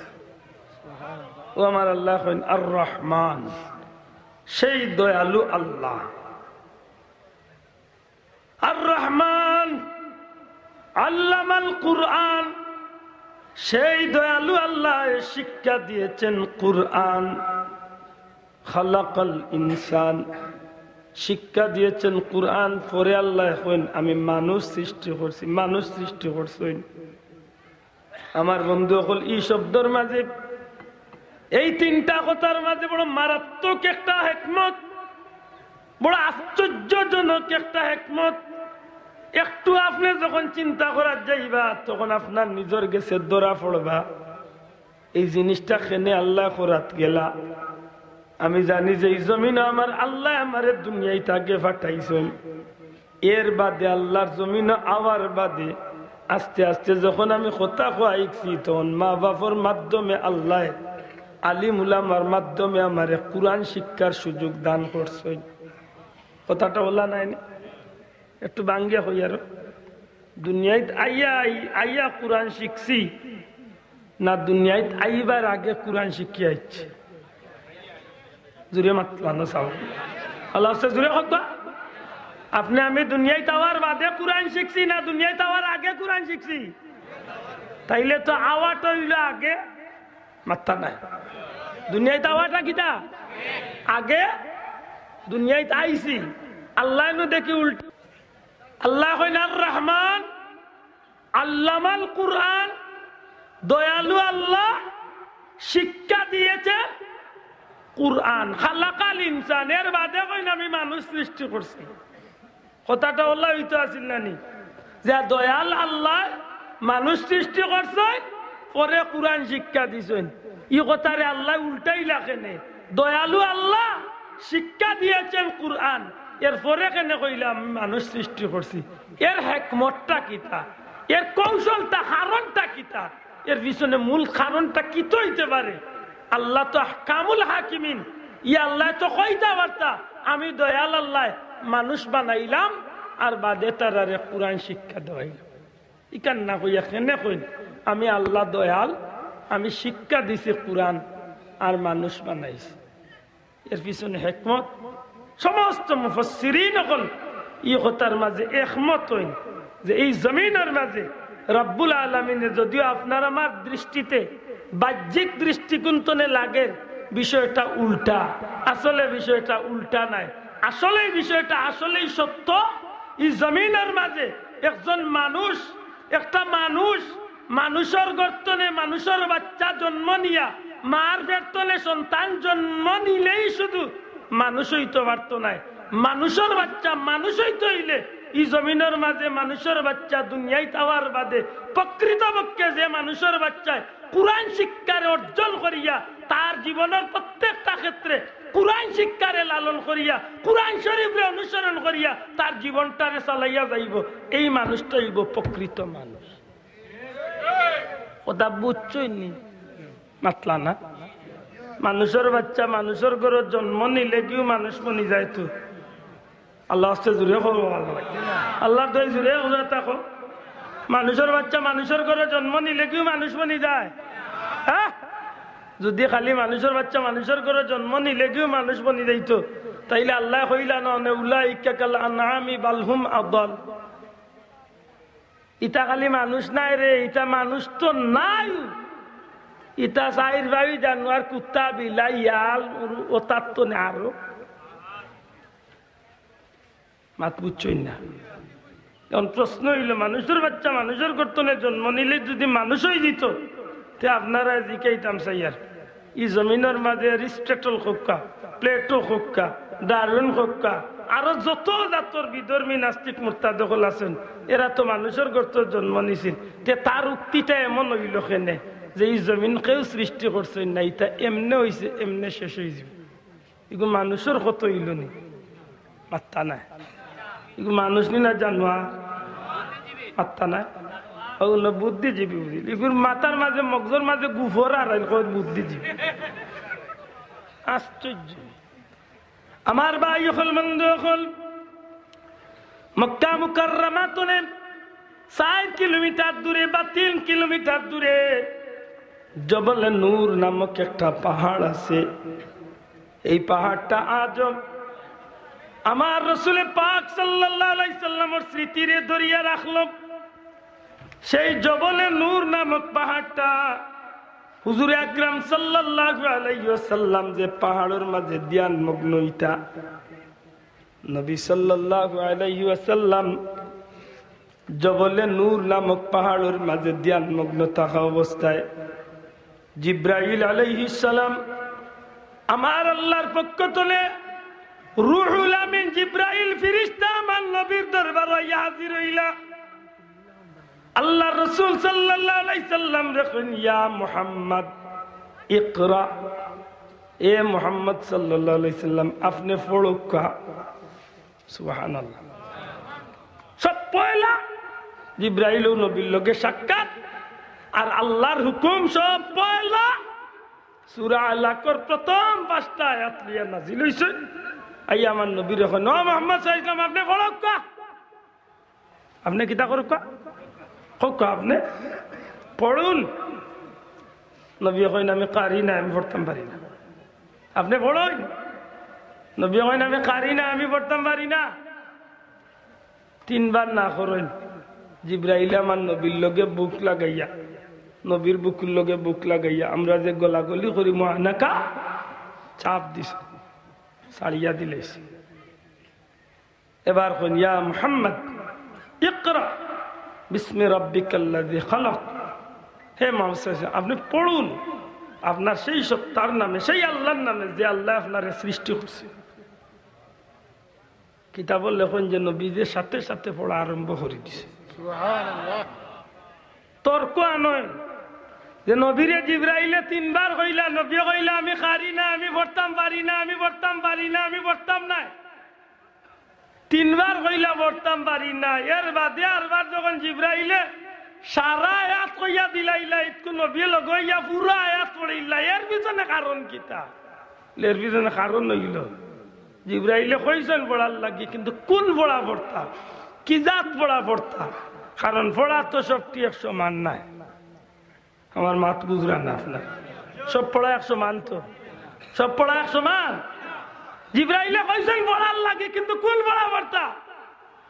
অউ আমার আল্লায় কইন আর রহমান, সেই দয়ালু আল্লাহ। আর রহমান আল্লামাল কুরআন, সেই দয়ালু আল্লায় শিক্ষা দিয়েছেন কুরআন। খালাকাল ইনসান, শিক্ষা দিয়েছেন কুরআন। পরে আল্লায় কইন, "আমি মানুষ সৃষ্টি করছি।" মানুষ সৃষ্টি করছইন। আমার বন্ধু অকল, ই শব্দর মাঝে এই তিনটা কথার মাঝে বড় মারাত্মক একটা হেকমত, বড় আশ্চর্যজনক একটা হেকমত। একটু আপনে যখন চিন্তা করাত যাইবা, তখন আপনার নিজর গেছে ধরা পড়বা, এই জিনিসটা কেনে আল্লায় করাত গেলা। আমি জানি যে ই জমিনো আমার আল্লায় আমারে দুনিয়াইত আগে পাঠাইছইন, এর বাদে আল্লার জমিনো আওয়ার বাদে আস্তে আস্তে যখন আমি কথা কওয়া শিখছি, তখন মা বাপর মাধ্যমে আল্লায়, আলিম উলামার মাধ্যমে আমারে কুরআন শিক্ষার সুযোগ দান করছইন। কথাটা অলা নায়নি? একটু ভাঙ্গিয়া কই আরো। দুনিয়াইত আইয়া, আই-, আইয়া কুরআন শিখছি, না দুনিয়াইত আইবার আগে কুরআন শিখিয়া আইছি? জুরে মাতলা না চাও। আল্লাহ আছে জুরে কউক্কা। আপনে আমি দুনিয়াইত আওয়ার বাদে কুরআন শিখছি, না দুনিয়াইত আওয়ার আগে কুরআন শিখছি? তাইলে তো আওয়াটা অইলো আগে, মাতরা নাই। দুনিয়াইত আওয়াটা কিতা? আগে দুনিয়াইত আইছি। আল্লায় নু দেখি উল্টা। আল্লায় কইন, "আর রহমান আল্লামাল কুরআন", দয়ালু আল্লাহ শিক্ষা দিয়েছেন কুরআন। খালাকাল ইনসান, এর বাদে কইন, "আমি মানুষ সৃষ্টি করছি।" কথাটা অলা অইতো আছিল না নি? যে দয়াল আল্লায় মানুষ সৃষ্টি করছইন, পরে কুরআন শিক্ষা দিছইন। ই কথারে আল্লায় উল্টাইলা কেনে? দয়ালু আল্লাহ শিক্ষা দিয়েছেন কুরআন, এর পরে কেনে কইলা আমি মানুষ সৃষ্টি করছি? এর হেকমতটা কিতা? এর কৌশলটা, কারণটা কিতা? এর পিছনে মূল কারণটা কিতা অইতে পারে? আল্লাহ তো আহকামুল হাকিমিন, ই আল্লায় তো কইতা পারতা, "আমি দয়াল আল্লায় মানুষ বানাইলাম, আর বাদে তারারে কুরআন শিক্ষা দেওয়াইলাম।" ইখান না কইয়া কেনে কইন, "আমি আল্লাহ দয়াল, আমি শিক্ষা দিছি কুরআন, আর মানুষ বানাইছি।" এর পিছনে হেকমত, সমস্ত মুফাসসিরিন অকল ই কথার মাঝে একমত অইন যে এই জমিনর মাঝে রব্বুল আলামিনে যদিও আপনার আমার দৃষ্টিতে, বাহ্যিক দৃষ্টিকোণ তনে লাগের বিষয়টা উল্টা, আসলে বিষয়টা উল্টা নায়। আসলে এই বিষয়টা আসলেই সত্য। এই জমিনর মাঝে একজন মানুষ, একটা মানুষ, মানুষর গর্ত তনে মানুষর বাচ্চা জন্ম নিয়া, মার পেট তনে সন্তান জন্ম নিলেই শুধু মানুষ অইতো পারতো নায়। মানুষর বাচ্চা মানুষ অইতো অইলে ই জমিনর মাঝে মানুষর বাচ্চা দুনিয়াইত আওয়ার বাদে প্রকৃতপক্ষে যে মানুষর বাচ্চায় কুরআন শিক্ষারে অর্জন করিয়া তার জীবনর প্রত্যেকটা ক্ষেত্রে কুরআন শিক্ষারে লালন করিয়া কুরআন শরীফরে অনুসরণ করিয়া তার জীবনটারে চালাইয়া যাইবো, এই মানুষটা অইবো প্রকৃত মানুষ। কথা বুঝছইন নি? মাতলা না। মানুষর বাচ্চা মানুষর ঘরো জন্ম নিলেগিউ মানুষ বনি যাইতো। আল্লাহ আছে জুরে কও, আল্লাহ। আল্লাহর দোয়াই জুরে কও, তা কও। মানুষর বাচ্চা মানুষর ঘরো জন্ম নিলেগিউ মানুষ বনি যায়? হ্যাঁ? যুদি খালি মানুষর বাচ্চা মানুষর ঘরো জন্ম নিলেগিউ মানুষ বনি যাইতো, তাইলে আল্লায় কইলা না, "উলাইকা কাল আনআমি বাল হুম আদাল।" ইতা খালি মানুষ নায় রে, ইতা মানুষ তো নায়। ইতা চাইর পাই জানোয়ার, কুত্তা, বিলাই, ইয়াল, অতার তনে আরো। মাত বুঝছইন না? এখন প্রশ্ন অইলো, মানুষর বাচ্চা মানুষর গর্ত তনে জন্ম নিলে যুদি মানুষ অইযিতো, তে আপনারারে জিকাইতাম চাইয়ার, ই জমিনর মাঝে অ্যারিস্টটল কউক্কা, প্লেটো কউক্কা, ডারউইন কউক্কা, আরো যত জাতর বিধর্মী নাস্তিক মুরতাদ অকল আছইন, এরা তো মানুষর গর্ত তনে জন্ম নিছিল। তে তার উক্তিটা এমন অইলো কেনে যে ই জমিন কেউ সৃষ্টি করছইন না, ইতা এমনে অইছে, এমনে শেষ অইযিবো। ইগু মানুষর কথা অইলো নি? মাতরা নায়। ইগু মানুষ নি না জানোয়ার? মাতরা নায়। অউ না বুদ্ধিজীবী বুঝিল। ইগুর মাথার মাঝে, মগজর মাঝে গুফর আর আইল কয় বুদ্ধিজীবী। আশ্চর্য। আমার ভাই অকল, বন্ধু অকল, মক্কা মুকাররমা তনে চাইর কিলোমিটার দূরে বা তিন কিলোমিটার দূরে জবলে নূর নামক একটা পাহাড় আছে। এই পাহাড়টা আজও আমার রসুলে পাক সাল্লাল্লাহু আলাইহি সাল্লামর স্মৃতিরে ধরিয়া রাখলো। সেই জবলে নূর নামক পাহাড়টা হুজুরে আকরাম সাল্লাল্লাহু আলাইহি ওয়াসাল্লাম যে পাহাড়র মাঝে ধ্যানমগ্ন অইতা, নবী সাল্লাল্লাহু আলাইহি ওয়াসাল্লাম জবলে নূর নামক পাহাড়র মাঝে ধ্যানমগ্ন থাকা অবস্থায় জিব্রাইল আলাইহিস সালাম আমার আল্লাহর পক্ষ তনে রুহুল আমিন জিব্রাইল ফিরিস্তা আমার নবীর দরবারো আইয়া হাজির অইলা। আল্লাহর রাসূল সাল্লাল্লাহু আলাইহি সাল্লামরে কইন, "ইয়া মুহাম্মদ, ইকরা।" এ মুহাম্মদ সাল্লাল্লাহু আলাইহি সাল্লাম, আপনে পড়উক্কা। সুবহানাল্লাহ। সব পয়লা জিব্রাইল ও নবীর লগে সাক্ষাৎ, আর আল্লাহর হুকুম সব পয়লা। সূরা আলাকর প্রথম পাঁচটা আয়াত লইয়া নাজিল অইছে। আইয়া আমার নবীরে কইন, "ও মুহাম্মদ সাল্লাল্লাহু আলাইহি ওয়াসাল্লাম, আপনে পড়উক্কা।" আপনে কিতা করউক্কা? কউক্কা, আপনে পড়ুন। নবীয়ে কইন, "আমি কারি না, আমি পড়তাম পারি না।" আপনে পড়ইন। নবীয়ে কইন, "আমি কারি না, আমি পড়তাম পারি না।" তিনবার না করইন। জিব্রাইলে আমার নবীর লগে বুক লাগাইয়া, নবীর বুকুর লগে বুক লাগাইয়া, আমরা যে গলাগলি করি, মুআনাকা চাপ দিছে, ছাড়িয়া দিলাইছে। এবার কইন, "ইয়া মুহাম্মদ, ইকরা বিসমি রাব্বিকাল্লাযী খালাক।" হে মুহাম্মদ সাল্লাল্লাহু আলাইহি ওয়াসাল্লাম, আপনে পড়ুন আপনার সেই সত্তার নামে, সেই আল্লাহর নামে, যে আল্লায় আপনারে সৃষ্টি করছে। কিতাবো লেখইন যে নবীয়ে সাথে সাথে পড়া আরম্ভ করি দিছে। সুবহানাল্লাহ। তর্ক আনইন যে নবীরে জিব্রাইলে তিনবার কইলা, নবীয়ে কইলা, "আমি কারি না, আমি পড়তাম পারি না, আমি পড়তাম পারি না, আমি পড়তাম নায়।" তিনবার কইলা, "পড়তাম পারি না।" এর বাদে আরবার যখন জিব্রাইলে সারা আয়াত কইয়া দিলাইলা, ইতকু নবীয়ে লগে অইয়া পুরা আয়াত পড়িলা, এর পিছনে কারণ কিতা? এর পিছনে কারণ অইলো, জিব্রাইলে কইছইন পড়ার লাগি, কিন্তু কুন পড়া পড়তা, কি জাত পড়া পড়তা? কারণ পড়া তো সবটি এক সমান নায়। আমার মাত বুঝরা না আপনার? সব পড়া এক সমান তো? সব পড়া এক সমান? জিব্রাইলে কইছইন পড়ার লাগি, কিন্তু কুন পড়া পড়তা?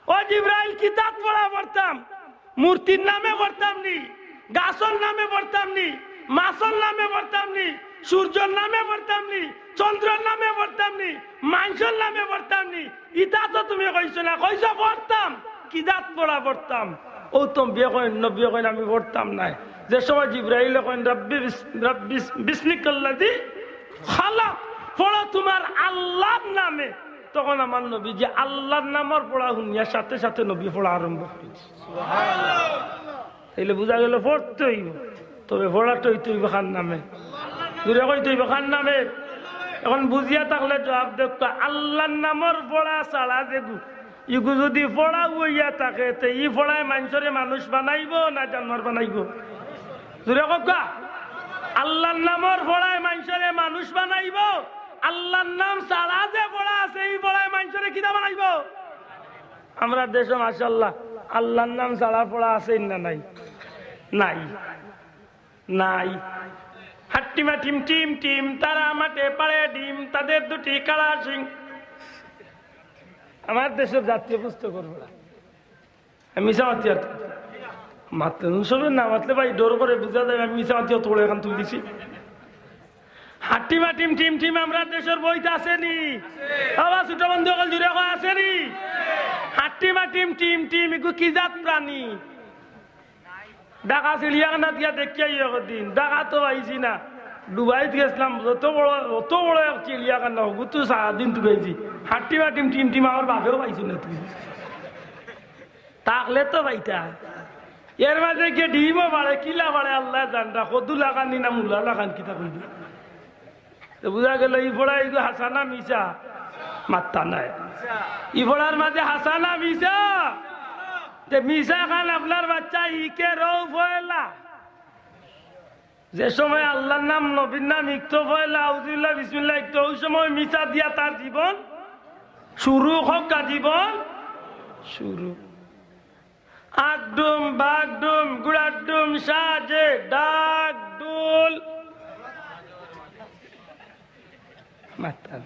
ও জিব্রাইল, কি জাত পড়া পড়তাম? মূর্তির নামে পড়তাম নি, গাছর নামে পড়তাম নি, মাছর নামে পড়তাম নি, সূর্যর নামে পড়তাম নি, চন্দ্রর নামে পড়তাম নি, মানষর নামে পড়তাম নি। ইতা তো তুমি কইছো না, কইছো পড়তাম। কি জাত পড়া পড়তাম? ও তো নবীয়ে কইন, নবীয়ে কইন, "আমি পড়তাম নায়।" যে সময় জিব্রাইলে কইন, "রাব্বি বিস-, রাব্বি বিস-, বিসমিকাল্লাযী খালাক, পড়ো তুমার আল্লাহর নামে।" তখন আমার নবী যে আল্লাহর নামর পড়া হুনিয়া সাথে সাথে নবী পড়া আরম্ভ করিছে। তাইলে বুঝা গেল পড়তে অইবো, তবে পড়াটা অইতে অইবো কার নামে? জুরে কইতে অইবো কার নামে? এখন বুঝিয়া থাকলে জবাব দেউক্কা, আল্লাহর নামর পড়া ছাড়া যেগু, ইগু যুদি পড়া অইয়া থাকে, তে ই পড়ায় মানষরে মানুষ বানাইবো না জানোয়ার বানাইবো? জুরে কউক্কা, আল্লাহর নামর পড়ায় মানষরে মানুষ বানাইবো, আল্লাহর নাম ছাড়া যে পড়া আছে, ই পড়ায় মানষরে কিতা বানাইবো? আমরার দেশো মাশাআল্লাহ আল্লাহর নাম ছাড়া পড়া আছে না নাই? নাই, নাই। হাট্টিমা টিম টিম টিম, তারা মাঠে পাড়ে ডিম, তাদের দুটি কালা শিং। আমার দেশর জাতীয় পুস্তকর পড়া। আমি মিছা মাতি আর মাতলে, সবে না মাতলে ভাই ডর করে বুঝা যায়, আমি মিছা মাতি অত বড় এখান তুলি দিছি। হাট্টিমা টিম টিম টিম, আমরার দেশর বইত আছে নি? বাবা, ছোট বন্ধু অকল জুরে কও, আছে নি? হাট্টিমা টিম টিম টিম, ইগু কি জাত প্রাণী? ঢাকা চিড়িয়াখানাত গিয়া দেখিয়া আইও একদিন, ঢাকা তো পাইছি না, ডুবাইত গেছিলাম, যত বড়, অত বড় এক চিড়িয়াখানা, হগুত তো সারাদিন তুকাইছি, হাট্টিমা টিম টিম টিম, আমার বাপেও পাইছি না তুমি। থাকলে তো পাইতা। এর মাঝে গিয়া ডিমও পাড়ে, কিলা পাড়ে আল্লায় জানরা, কদু লাখান নি না মুলা লাখান কিতা কইবো। তে বুঝা গেল ই পড়া ইগু হাছা না মিছা? মাত্তা নাই। ই পড়ার মাঝে হাছা না মিছা? তে মিছা খান আপনার বাচ্চা ইকে রও পয়লা। যে সময় আল্লাহর নাম, নবীর নাম ইকতো পয়লা, আউযুবিল্লাহ, বিসমিল্লাহ ইকতো, ওই সময় মিছা দিয়া তার জীবন শুরু, হক্কা জীবন শুরু। আগডুম, বাগডুম, গুড়াডুম, সাজে, ডাক, ডুল। মাতাল।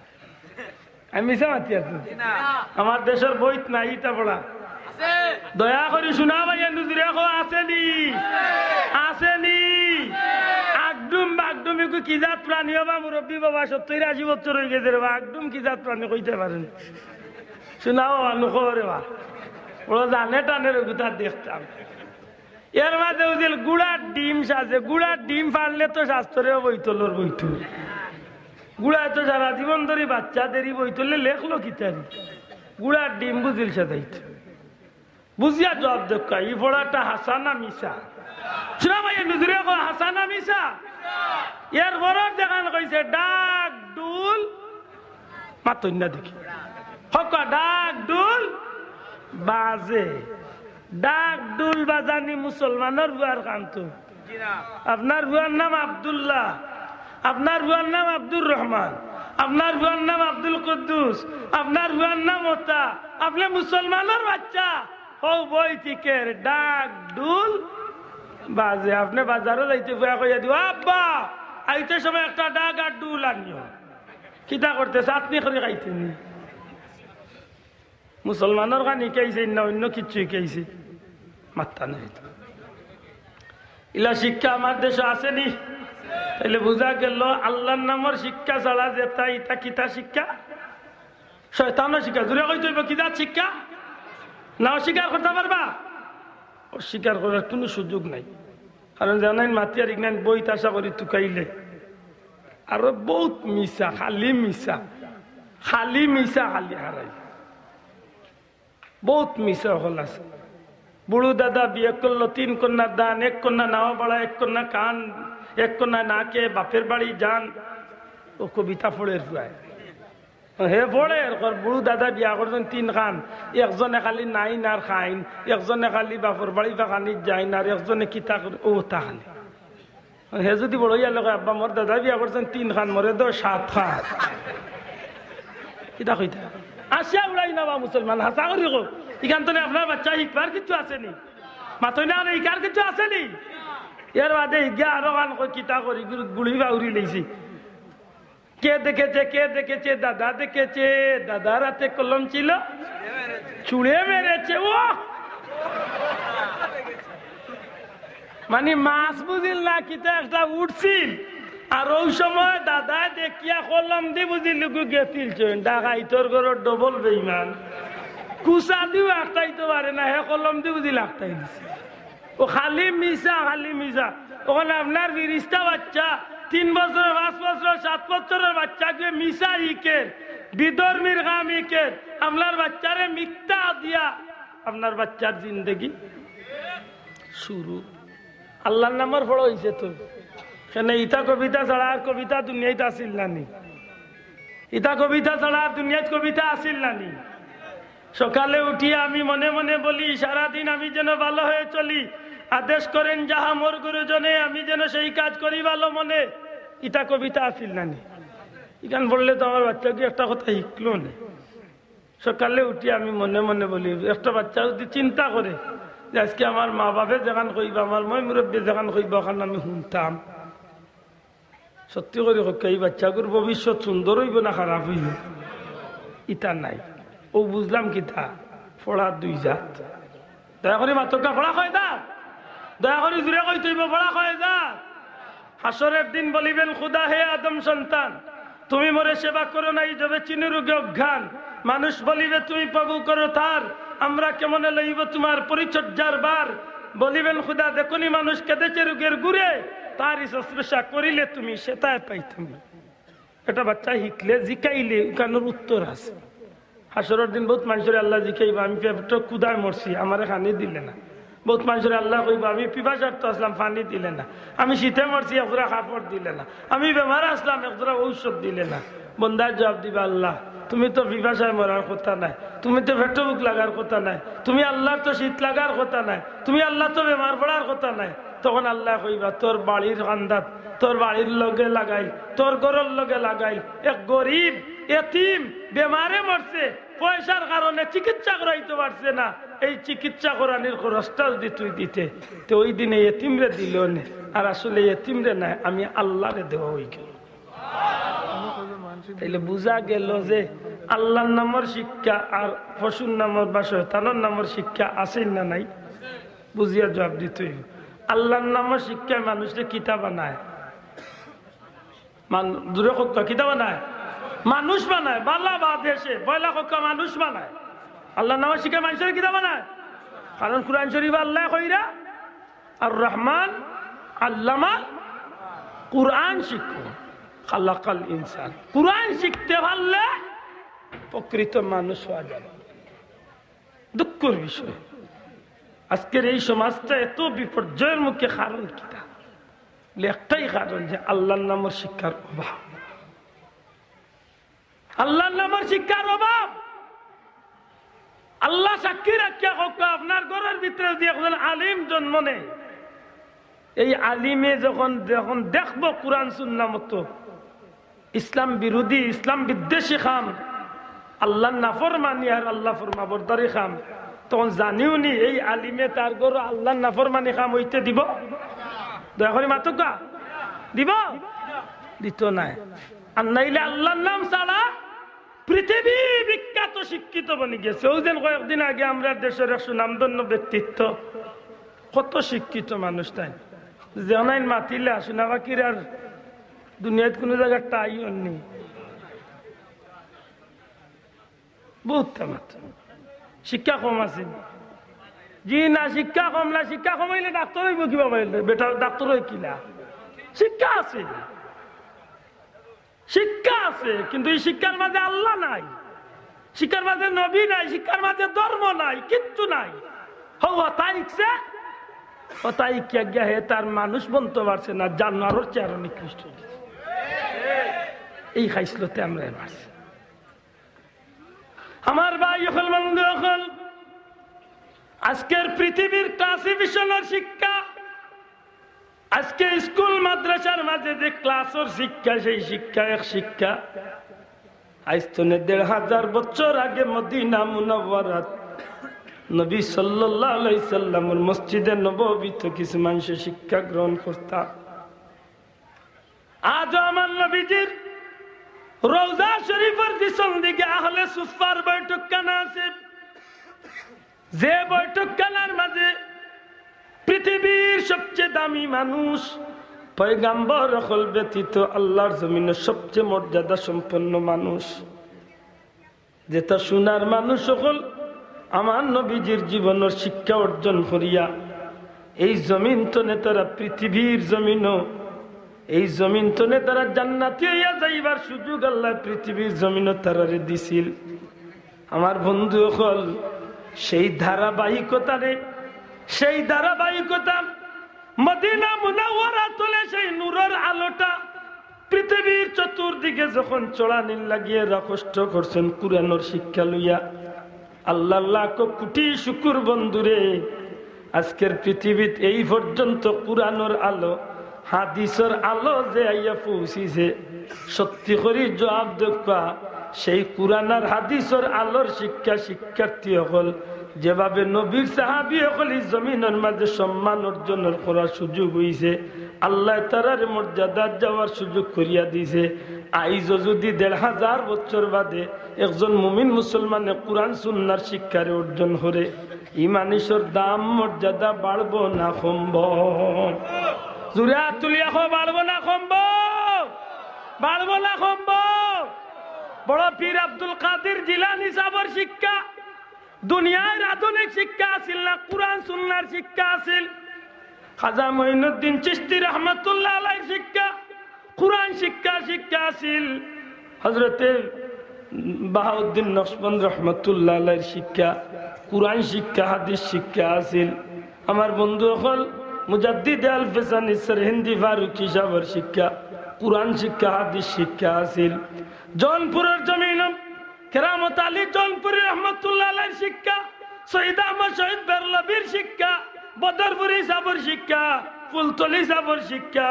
আমি মিছা মাতি আছি। আমার দেশর বইত নাই ইতা পড়া। দয়া করি শুনা ভাই, এন্দু জুরে কও, আছে নি? আছে নি? আগডুম, বাগডুম, ইগু কি জাত প্রাণী বাবা, মুরব্বী বাবা, সত্তইর আশি বছর অই গেছে রে বা, আগডুম কি জাত প্রাণী কইতা পারইন? শুনাও, আনু খবরে বা। বড় জানে টানে রঘুতা দেখতাম। এর মাঝে বুঝিল গুড়ার ডিম সাজে, গুড়ার ডিম ফাড়লে তো শাস্তরে বইতলর বইতল। গুড়ায় তো সারা জীবন ধরি বাচ্চাদেরই বইতলে লেখলো কিতারি? গুড়ার ডিম বুঝিল সাজাইত। বুঝিয়া জবাব দেউক্কা, ই পড়াটা হাছা না মিছা? শুনা ভাই, নজরে কয় হাছা না মিছা? এর পরর যেখান কইছে ডাক ডুল, মাতইন না দেখি। হক্কা ডাক ডুল বাজে। ডাক ডুল বাজানি মুসলমানর ফুয়ার কাম তো। আপনার ফুয়ার নাম আব্দুল্লাহ, আপনার ফুয়ার নাম আব্দুর রহমান, আপনার ফুয়ার নাম আব্দুল কুদ্দুস, আপনার ফুয়ার নাম ওতা। আপনে মুসলমানর বাচ্চা, হউ বইতিকের ডাক ডুল বাজে। আপনে বাজারো যাইতে ফুয়া কইয়া দিবা, "আব্বা, আইতে সময় একটা ডাক আর ডুল আনিও।" কিতা করতে? চাটনি করি খাইতে নি? মুসলমানর খানি খাইছে না অন্য কিচ্ছু খাইছে? মাত্তা নাই তো। ইলা শিক্ষা আমার দেশো আছে নি? তাইলে বুঝা গেল আল্লাহর নামর শিক্ষা ছাড়া যেতা, ইতা কিতা শিক্ষা? শয়তানর শিক্ষা। জুরে কইতে অইবো, কি জাত শিক্ষা? না অস্বীকার করতা পারবা? অস্বীকার করার কুনু সুযোগ নাই। কারণ জানইন মাতিয়ার ইগনাইন বইত আশা করি তুকাইলে। আরো বউত মিছা, খালি মিছা, খালি মিছা, খালি হারাই। বউত মিছা অকল আছে। বুড়ু দাদা বিয়া করলো, তিন কন্যার দান, এক কন্যা নাওয়া বাড়া, এক কন্যা কান, এক কন্যা নাকে, বাপের বাড়ি যান। ও কবিতা পড়ের ফুয়ায়। হে পড়ের, কর বুড়ু দাদা বিয়া করছইন তিন খান, একজনে খালি নাইন আর খাইন, একজনে খালি বাপর বাড়ি বা খানি যাইন, আর একজনে কিতা কর-, ও তা খালি। হে যুদি বড় অইয়া কয়, "আব্বা, মোর দাদা বিয়া করছইন তিন খান, মোরে দেও সাত খান।" কিতা কইতা? আসিয়া উড়াই না বা মুসলমান, হাছা করি কও। ইখান তনে আপনার বাচ্চা হিকবার কিচ্ছু আছে নি? মাতইন না, হিকার কিচ্ছু আছে নি? এর বাদে হিগিয়া আরো খান কয়, "কিতা করি, গুড়ি বাউরি লইছি।" কে দেখেছে, কে দেখেছে? দাদা দেখেছে। দাদার হাতে কলম ছিল, ছুঁড়ে মেরেছে। ও মানি মাছ বুঝিল না, কিতা একটা উঠছিল। আর অউ সময় দাদায় দেখিয়া কলম দি বুঝিল, লুকু গেছিল চইন। ডাকাইতর ঘরর ডবল বেইমান। কুচা দিও আটকাইতো পারে না, হে কলম দি বুঝিল আটকাই দিছে। ও খালি মিছা, খালি মিছা। অখন আপনার ফিরিস্তা বাচ্চা, তিন বছর, পাঁচ বছর, সাত বছরর বাচ্চাগুয়ে মিছা হিকের, বিধর্মীর কাম হিকের, আপনার বাচ্চারে মিথ্যা দিয়া আপনার বাচ্চার জিন্দেগি শুরু। আল্লাহর নামর পড়া অইছে তো। কেনে ইতা কবিতা ছাড়া আর কবিতা দুনিয়াত আছিল না নি? ইতা কবিতা ছাড়া আর দুনিয়াত কবিতা আছিল না নি? সকালে উঠিয়া আমি মনে মনে বলি, সারাদিন আমি যেন ভালো হয়ে চলি। আদেশ করেন যাহা মোর গুরুজনে, আমি যেন সেই কাজ করি ভালো মনে। ইতা কবিতা আছিল না নি? ইখান পড়লে তো আমার বাচ্চাগুয়ে একটা কথা হিকলো না। সকালে উঠি আমি মনে মনে বলি, একটা বাচ্চা যুদি চিন্তা করে যে আজকে আমার মা বাপে যেখান কইবা, আমার ময় মুরব্বি যেখান কইবা, অখান আমি হুনতাম। সত্যি করি কউক্কা, ই বাচ্চাগুর ভবিষ্যৎ সুন্দর অইবো না খারাপ অইবো? ইতা নাই। অউ বুঝলাম কিতা, পড়া দুই জাত। দয়া করি মাতউক্কা, পড়া কয় জাত? দয়া করি জুরে কইতে অইবো, পড়া কয় জাত? হাশরের দিন বলিবেন খুদা, "হে আদম সন্তান, তুমি মোরে সেবা করো নাই, জবে চিনি রোগে অজ্ঞান।" মানুষ বলিবে, "তুমি প্রভু করো তার, আমরা কেমনে লইব তোমার পরিচর্যার ভার?" বলিবেন খুদা, "দেখনি মানুষ কেঁদেছে রোগের গুরে, তারই শুশ্রূষা করিলে তুমি সেতায় পাইতাম।" এটা বাচ্চা হিকলে, জিকাইলে, ইখানর উত্তর আছে। হাশরর দিন বউত মানষরে আল্লায় জিকাইবা, "আমি পেটো কুদায় মরছি, আমারে খানি দিলে না।" বউত মানষরে আল্লায় কইবা, "আমি পিপাসার্ত আছলাম, পানি দিলে না। আমি শীতে মরছি, একজোড়া কাপড় দিলে না। আমি বেমার আছলাম, একজোড়া ঔষধ দিলে না।" বন্দায় জবাব দিবা, "আল্লাহ, তুমি তো পিপাসায় মরার কথা নায়, তুমি তো পেটো ভুক লাগার কথা নায়, তুমি আল্লাহর তো শীত লাগার কথা নায়, তুমি আল্লাহ তো বেমার পড়ার কথা নায়।" তখন আল্লায় কইবা, "তোর বাড়ির কান্দাত, তোর বাড়ির লগে লাগাইল, তোর ঘরর লগে লাগাইল, এক গরিব, এতিম, বেমারে মরছে, পয়সার কারণে চিকিৎসা করাইতো পারছে না, এই চিকিৎসা করানির খরচটা যুদি তুই দিতে, তে ওই দিনে এতিমরে দিল নে, আর আসলে এতিমরে নায়, আমি আল্লাহরে দেওয়া অইগেল।" তাইলে বুঝা গেল যে আল্লাহর নামর শিক্ষা আর পশুর নামর বা শয়তানর নামর শিক্ষা আছে না নাই? বুঝিয়া জবাব দিতে অইবো। আল্লাহর নামর শিক্ষায় মানুষরে কিতা বানায়? মান-, জুরে কউক্কা, কিতা বানায়? মানুষ বানায়। বালা বাদে সে, পয়লা কউক্কা মানুষ বানায়। আল্লাহর নামর শিক্ষায় মানুষরে কিতা বানায়? কারণ কুরআন শরীফ আল্লায় কইরা, আর রহমান আল্লামা কোরআন শিখো, খালাকাল ইনসান। কোরআন শিখতে পারলে প্রকৃত মানুষ হওয়া যাবে। দুঃখর বিষয়, আজকের এই সমাজটা এত বিপর্যয়ের মুখে, কারণ কিতা? বলে, একটাই কারণ যে আল্লাহর নামর শিক্ষার অভাব। আল্লাহর নামর শিক্ষার অভাব। আল্লাহ সাক্ষী রাখিয়া কউক্কা, আপনার ঘরর ভিতরে যদি একজন আলিম জন্ম নেয়, এই আলিমে যখন, যখন দেখবো কোরআন সুন্নাহ মতো ইসলাম বিরোধী, ইসলাম বিদ্বেষী কাম, আল্লাহর নাফরমানি আর আল্লাহ ফরমাবরদারি কাম, তখন জানিও নি এই আলিমে তার ঘরো আল্লাহর নাফরমানি কাম অইতে দিবো? দয়া করি মাতউক্কা, দিবো? দিতো নায়। আর নাইলে আল্লাহর নাম ছাড়া পৃথিবী বিখ্যাত শিক্ষিত বনি গেছে। অউ যেন কয়েকদিন আগে আমরার দেশর এক সুনামধন্য ব্যক্তিত্ব, কত শিক্ষিত মানুষ তাইন, যেনাইন মাতিলা সোনা পাখির আর দুনিয়াত কুনু জাগার টাই অননি। বহুত মাত্র শিক্ষা কম আছে। জি না, শিক্ষা কম না। শিক্ষা কম অইলে ডাক্তার অইবো কিবা? বেটা ডাক্তার অয় কিলা? শিক্ষা আছে, শিক্ষা আছে, কিন্তু এই শিক্ষার মাঝে আল্লাহ নাই, শিক্ষার মাঝে নবী নাই, শিক্ষার মাঝে ধর্ম নাই, কিচ্ছু নাই। হউ হতা শিখছে, হতা শিখিয়া গিয়া হে তার মানুষ বনতো পারছে না, জানোয়ারর চেয়ে আরো নিকৃষ্ট অই গেছে। এই খাইছলতে আমরারে মারছে। আমার ভাই অকল, বন্ধু অকল, আজকের পৃথিবীর ক্লাসিফিকেশনর শিক্ষা, আজকে স্কুল মাদ্রাসার মাঝে যে ক্লাসর শিক্ষা, সেই শিক্ষা এক শিক্ষা। আইজ তনে দেড় হাজার বছর আগে মদিনা মুনাওয়ারাত নবী সাল্লাল্লাহু আলাইহি সাল্লামর মসজিদে নববীত কিছু মানুষে শিক্ষা গ্রহণ করতা। আজও আমার নবীজির রওজা শরীফর পিছন দিকে আহলে সুফফার বৈঠকখানা আছে, যে বৈঠকখানার মাঝে পৃথিবীর সবচেয়ে দামি মানুষ, পয়গাম্বর অকল ব্যতীত আল্লাহর জমিনে সবচেয়ে মর্যাদা সম্পন্ন মানুষ, যেটা সোনার মানুষ অকল আমার নবীজির জীবনর শিক্ষা অর্জন করিয়া এই জমিন তনে তারা পৃথিবীর জমিনও, এই জমিন তনে তারা জান্নাতি অইয়া যাইবার সুযোগ আল্লাহ পৃথিবীর জমিনও তারারে দিছিল। আমার বন্ধু অকল, সেই ধারাবাহিকতারে, সেই ধারাবাহিকতা মদিনা মুনাওয়ারা তনে সেই নূরর আলোটা পৃথিবীর চতুর্দিকে যখন ছড়ানির লাগিয়া এরা কষ্ট করছেন কোরআনর শিক্ষা লইয়া, আল্লাহর লাখ কোটি শুকুর বন্ধুরে, আজকের পৃথিবীত এই পর্যন্ত কোরআনর আলো, হাদিসর আলো যে আইয়া পৌঁছিছে, সত্যি করি জবাব দেউক্কা, সেই কোরআন আর হাদিসর আলোর শিক্ষা শিক্ষার্থী অকল, যেভাবে নবীর সাহাবী অকল এই জমিনর মাঝে সম্মান অর্জনর করার সুযোগ অইছে, আল্লায় তারারে মর্যাদাত যাওয়ার সুযোগ করিয়া দিছে। আইজও যদি দেড় হাজার বছর বাদে একজন মুমিন মুসলমানে কোরআন সুন্নাহর শিক্ষারে অর্জন করে, ই মানুষর দাম মর্যাদা বাড়বো না কমবো? জুরে আত তুলিয়া কও, বাড়বো না কমবো? বাড়বো না কমবো? বড় পীর আব্দুল কাদির জিলানী সাবর শিক্ষা দুনিয়ার আধুনিক শিক্ষা আছিল না, কোরআন সুন্নাহর শিক্ষা আছিল। খাজা মঈনুদ্দিন চিশতি রহমতুল্লাহ আলাইহির শিক্ষা, কোরআন শিক্ষা, শিক্ষা আছিল। হযরতে বাহাউদ্দিন নকশবন্দ রহমতুল্লাহ আলাইহির শিক্ষা, কোরআন শিক্ষা, হাদিস শিক্ষা আছিল। আমার বন্ধু অকল মুজাদ্দিদে আলফে সানি সরহিন্দি ফারুকী সাবর শিক্ষা, কোরআন শিক্ষা, হাদিস শিক্ষা আছিল। জৌনপুরর জমিন কেরামত আলী জৌনপুরী রহমতুল্লাহ আলাইহির শিক্ষা, শহীদ আহমদ শহীদ বেরলভীর শিক্ষা, বদরপুরী সাবর শিক্ষা, ফুলতলি সাবর শিক্ষা,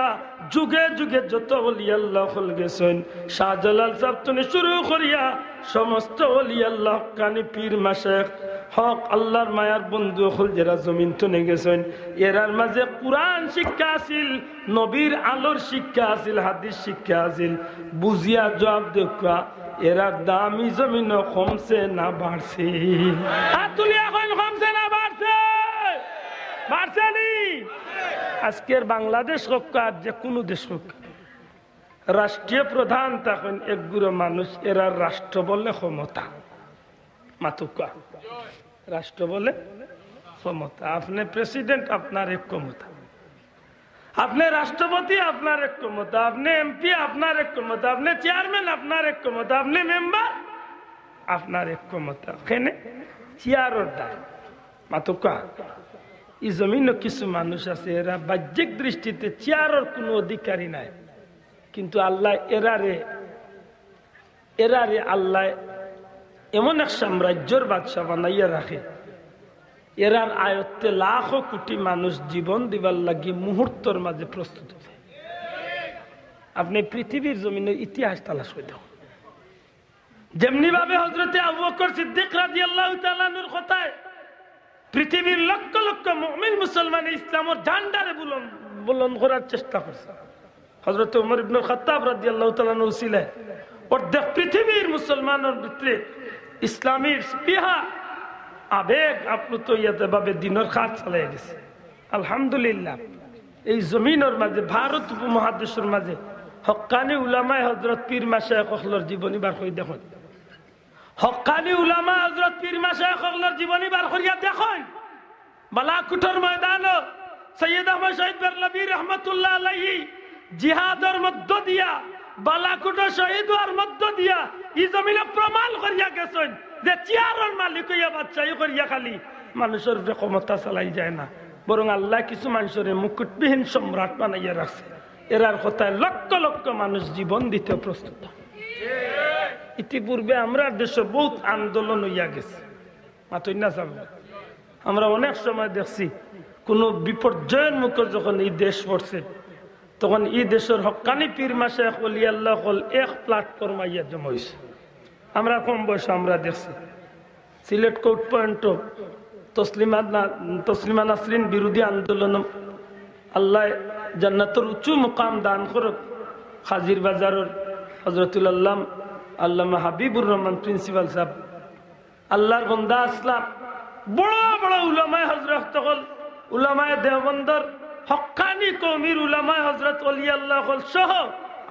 যুগে যুগে যত ওলি আল্লাহ অকল গেছইন, শাহজালাল সাব তনে শুরু করিয়া সমস্ত ওলি আল্লাহ, হক্কানি পীর মাশায়েখ, হক আল্লাহর মায়ার বন্ধু অকল যেরা জমিন তনে গেছইন, এরার মাঝে কোরআন শিক্ষা আছিল, নবীর আলোর শিক্ষা আছিল, হাদিস শিক্ষা আছিল। বুঝিয়া জবাব দেউক্কা, এরার দাম ই জমিনো কমছে না বাড়ছে? আত তুলিয়া কইন, কমছে না বাড়ছে? বাড়ছে নি? আজকের বাংলাদেশ হউক্কা আর যে কুনু দেশ হউক্কা, রাষ্ট্রীয় প্রধান তখন একগুলো মানুষ, এরার রাষ্ট্র বলে ক্ষমতা। মাতউক্কা, রাষ্ট্র বলে ক্ষমতা। আপনে প্রেসিডেন্ট, আপনার এক ক্ষমতা। আপনে রাষ্ট্রপতি, আপনার এক ক্ষমতা, আপনে এমপি, আপনার এক ক্ষমতা, আপনে চেয়ারম্যান, আপনার এক ক্ষমতা, আপনে মেম্বার, আপনার এক ক্ষমতা। কেনে? চেয়ারর দায়। মাতউক্কা, ই জমিনো কিছু মানুষ আছে, এরা বাহ্যিক দৃষ্টিতে চেয়ারর কুনু অধিকারী নায়, কিন্তু আল্লায় এরারে, এরারে আল্লায় এমন এক সাম্রাজ্যর বাদশা বানাইয়া রাখে, এরার আয়ত্তে লাখো কোটি মানুষ জীবন দিবার লাগি মুহূর্তর মাঝে প্রস্তুত অয়। আপনে পৃথিবীর জমিনর ইতিহাস তালাশ করি দেখউক্কা। যেমনি ভাবে হযরতে আবু বকর সিদ্দিক রাদিয়াল্লাহু তাআলা আনহুর কথায় পৃথিবীর লক্ষ লক্ষ মুমিন মুসলমানে ইসলামর ঝান্ডারে বুলন-, বুলন্দ করার চেষ্টা করছে। হযরতে উমর ইবনুল খাত্তাব রাদিয়াল্লাহু তাআলা আনহু উছিলায় অর্ধেক পৃথিবীর মুসলমানর ভিতরে ইসলামীর স্পৃহা, আবেগ আপ্লুত অইয়া যেভাবে দিনর কাজ চালাইয়া গেছে। আলহামদুলিল্লাহ, এই জমিনর মাঝে, ভারত উপমহাদেশর মাঝে হক্কানি উলামায়ে হযরত পীর মাশায়েখ অকলর জীবনী বার করি দেখইন। হক্কানি উলামায়ে হযরত পীর মাশায়েখ অকলর জীবনী বার করিয়া দেখইন। বালাকোটর ময়দানো সৈয়দ আহমদ শহীদ বেরলভী রহমতুল্লাহ আলাইহি জিহাদর মধ্য দিয়া, বালাকোটো শহীদ অওয়ার মধ্য দিয়া ই জমিনো প্রমাণ করিয়া গেছইন যে চেয়ারর মালিক অইয়া বাদশাহী করিয়া খালি মানুষর উপরে ক্ষমতা চালাই যায় না, বরং আল্লায় কিছু মানুষরে মুকুটবিহীন সম্রাট বানাইয়া রাখছে। এরার কথায় লক্ষ লক্ষ মানুষ জীবন দিতেও প্রস্তুত। ইতিপূর্বে আমরার দেশো বউত আন্দোলন অইয়া গেছে। মাতইন না সাব? আমরা অনেক সময় দেখছি, কুনু বিপর্যয়র মুখো যখন ই দেশ পড়ছে, তখন ই দেশর হক্কানি পীর মাশায়েখ অলি আল্লাহ অকল এক platform আইয়া জমা অইছে। আমরা কম বয়সো আমরা দেখছি, সিলেট কোর্ট পয়েন্টো তসলিমা না-, তসলিমা নাসরিন বিরোধী আন্দোলন, আল্লায় জান্নাতর উঁচু মুকাম দান করউক, হাজির বাজারর হযরতুল আল্লাম আল্লামা হাবিবুর রহমান প্রিন্সিপাল সাব আল্লাহর বন্দা আছলা, বড় বড় উলামায়ে হযরত অকল, উলামায়ে দেওবন্দর হক্কানি কওমির উলামায়ে হযরত অলি আল্লাহ অকল সহ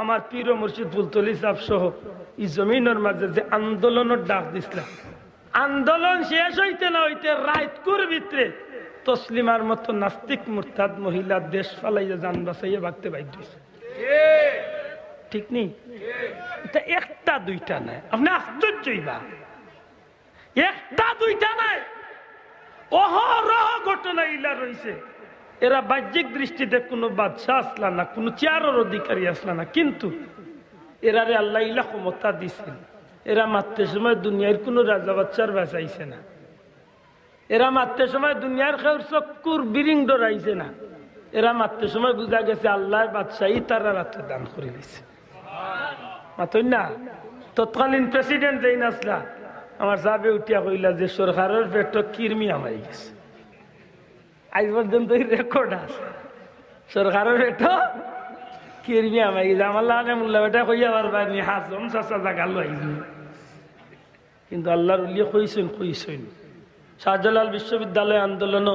আমার পীর ও মুর্শিদ ফুলতলি সাব সহ ই জমিনর মাঝে যে আন্দোলনর ডাক দিছলা, আন্দোলন শেষ অইতে না অইতে রাইতকুর ভিতরে তসলিমার মতো নাস্তিক মুরতাদ মহিলা দেশ ফালাইয়া জান বাঁচাইয়া ভাগতে বাধ্য অইছে। ঠিক নি? ইতা একটা দুইটা নায়, আপনে আশ্চর্য অইবা। একটা দুইটা নায়, অহরহ ঘটনা ইলা রইছে। এরা বাহ্যিক দৃষ্টিতে কুনু বাদশা আছলা না, কুনু চেয়ারর অধিকারী আছলা না, কিন্তু এরারে আল্লায় ইলা ক্ষমতা দিছইন। এরা মাততে সময় দুনিয়ার কুনু রাজা বাদশার ভয় চাইছে না। এরা মাততে সময় দুনিয়ার কেউর চক্ষুর বিরিং ডরাইছে না। এরা মাততে সময় বুঝা গেছে আল্লায় বাদশাহী তারার আতো দান করি দিছে। মাতইন না? তৎকালীন প্রেসিডেন্ট যেইন আছলা, আমার সাবে উঠিয়া কইলা যে সরকারর পেটো কিরমি হামাই গেছে। আইজ পর্যন্ত ই রেকর্ড আছে, সরকারর পেটো কিরমি হামাই গেছে। আমার লাখান মুল্লা বেটায় কইয়া পারবা নি, হাজম চাচা জাগা লইনি। কিন্তু আল্লাহর ওলিয়ে কইছইন, কইছইন। শাহজালাল বিশ্ববিদ্যালয় আন্দোলনো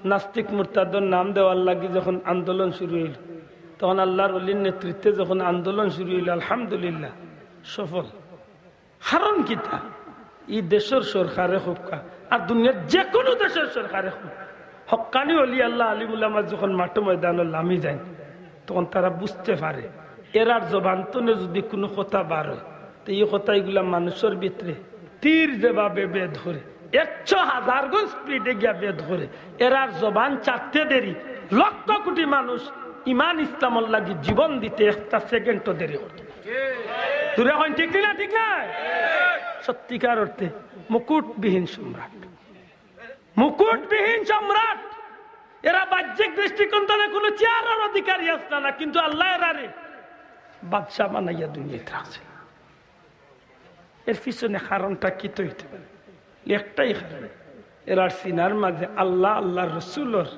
নাস্তিক মুরতাদর নাম দেওয়ার লাগি যখন আন্দোলন শুরু অইল, তখন আল্লাহর ওলির নেতৃত্বে যখন আন্দোলন শুরু অইল, আলহামদুলিল্লাহ, সফল। কারণ কিতা? ই দেশর সরকারে হউক্কা, আর দুনিয়ার যে কুনু দেশর সরকারে হউক, হক্কানি ওলি আল্লাহ, আলিম উলামা যখন মাঠো ময়দানো লামি যাইন, তখন তারা বুঝতে পারে, এরার জবান তনে যুদি কুনু কথা বার অয়, তে ই কথা ইগুলা মানুষর ভিতরে তীর যেভাবে ভেদ করে, একশো হাজার গুণ স্পিডে গিয়া ভেদ করে। এরার জবান ছাড়তে দেরি, লক্ষ কোটি মানুষ ইমান ইসলামর লাগি জীবন দিতে একটা সেকেন্ডও দেরি করতো না। জুরে কইন, ঠিক নি না? ঠিক না? সত্যিকার অর্থে মুকুটবিহীন সম্রাট, মুকুটবিহীন সম্রাট। এরা বাহ্যিক দৃষ্টিকোণ তনে কুনু চেয়ারর অধিকারী আছলা না, কিন্তু আল্লায় এরারে বাদশা বানাইয়া দুনিয়াত রাখছে। এর পিছনে কারণটা কিতা অইতে পারে? একটাই কারণ, এরার সিনার মাঝে আল্লাহ, আল্লাহর রসুলর,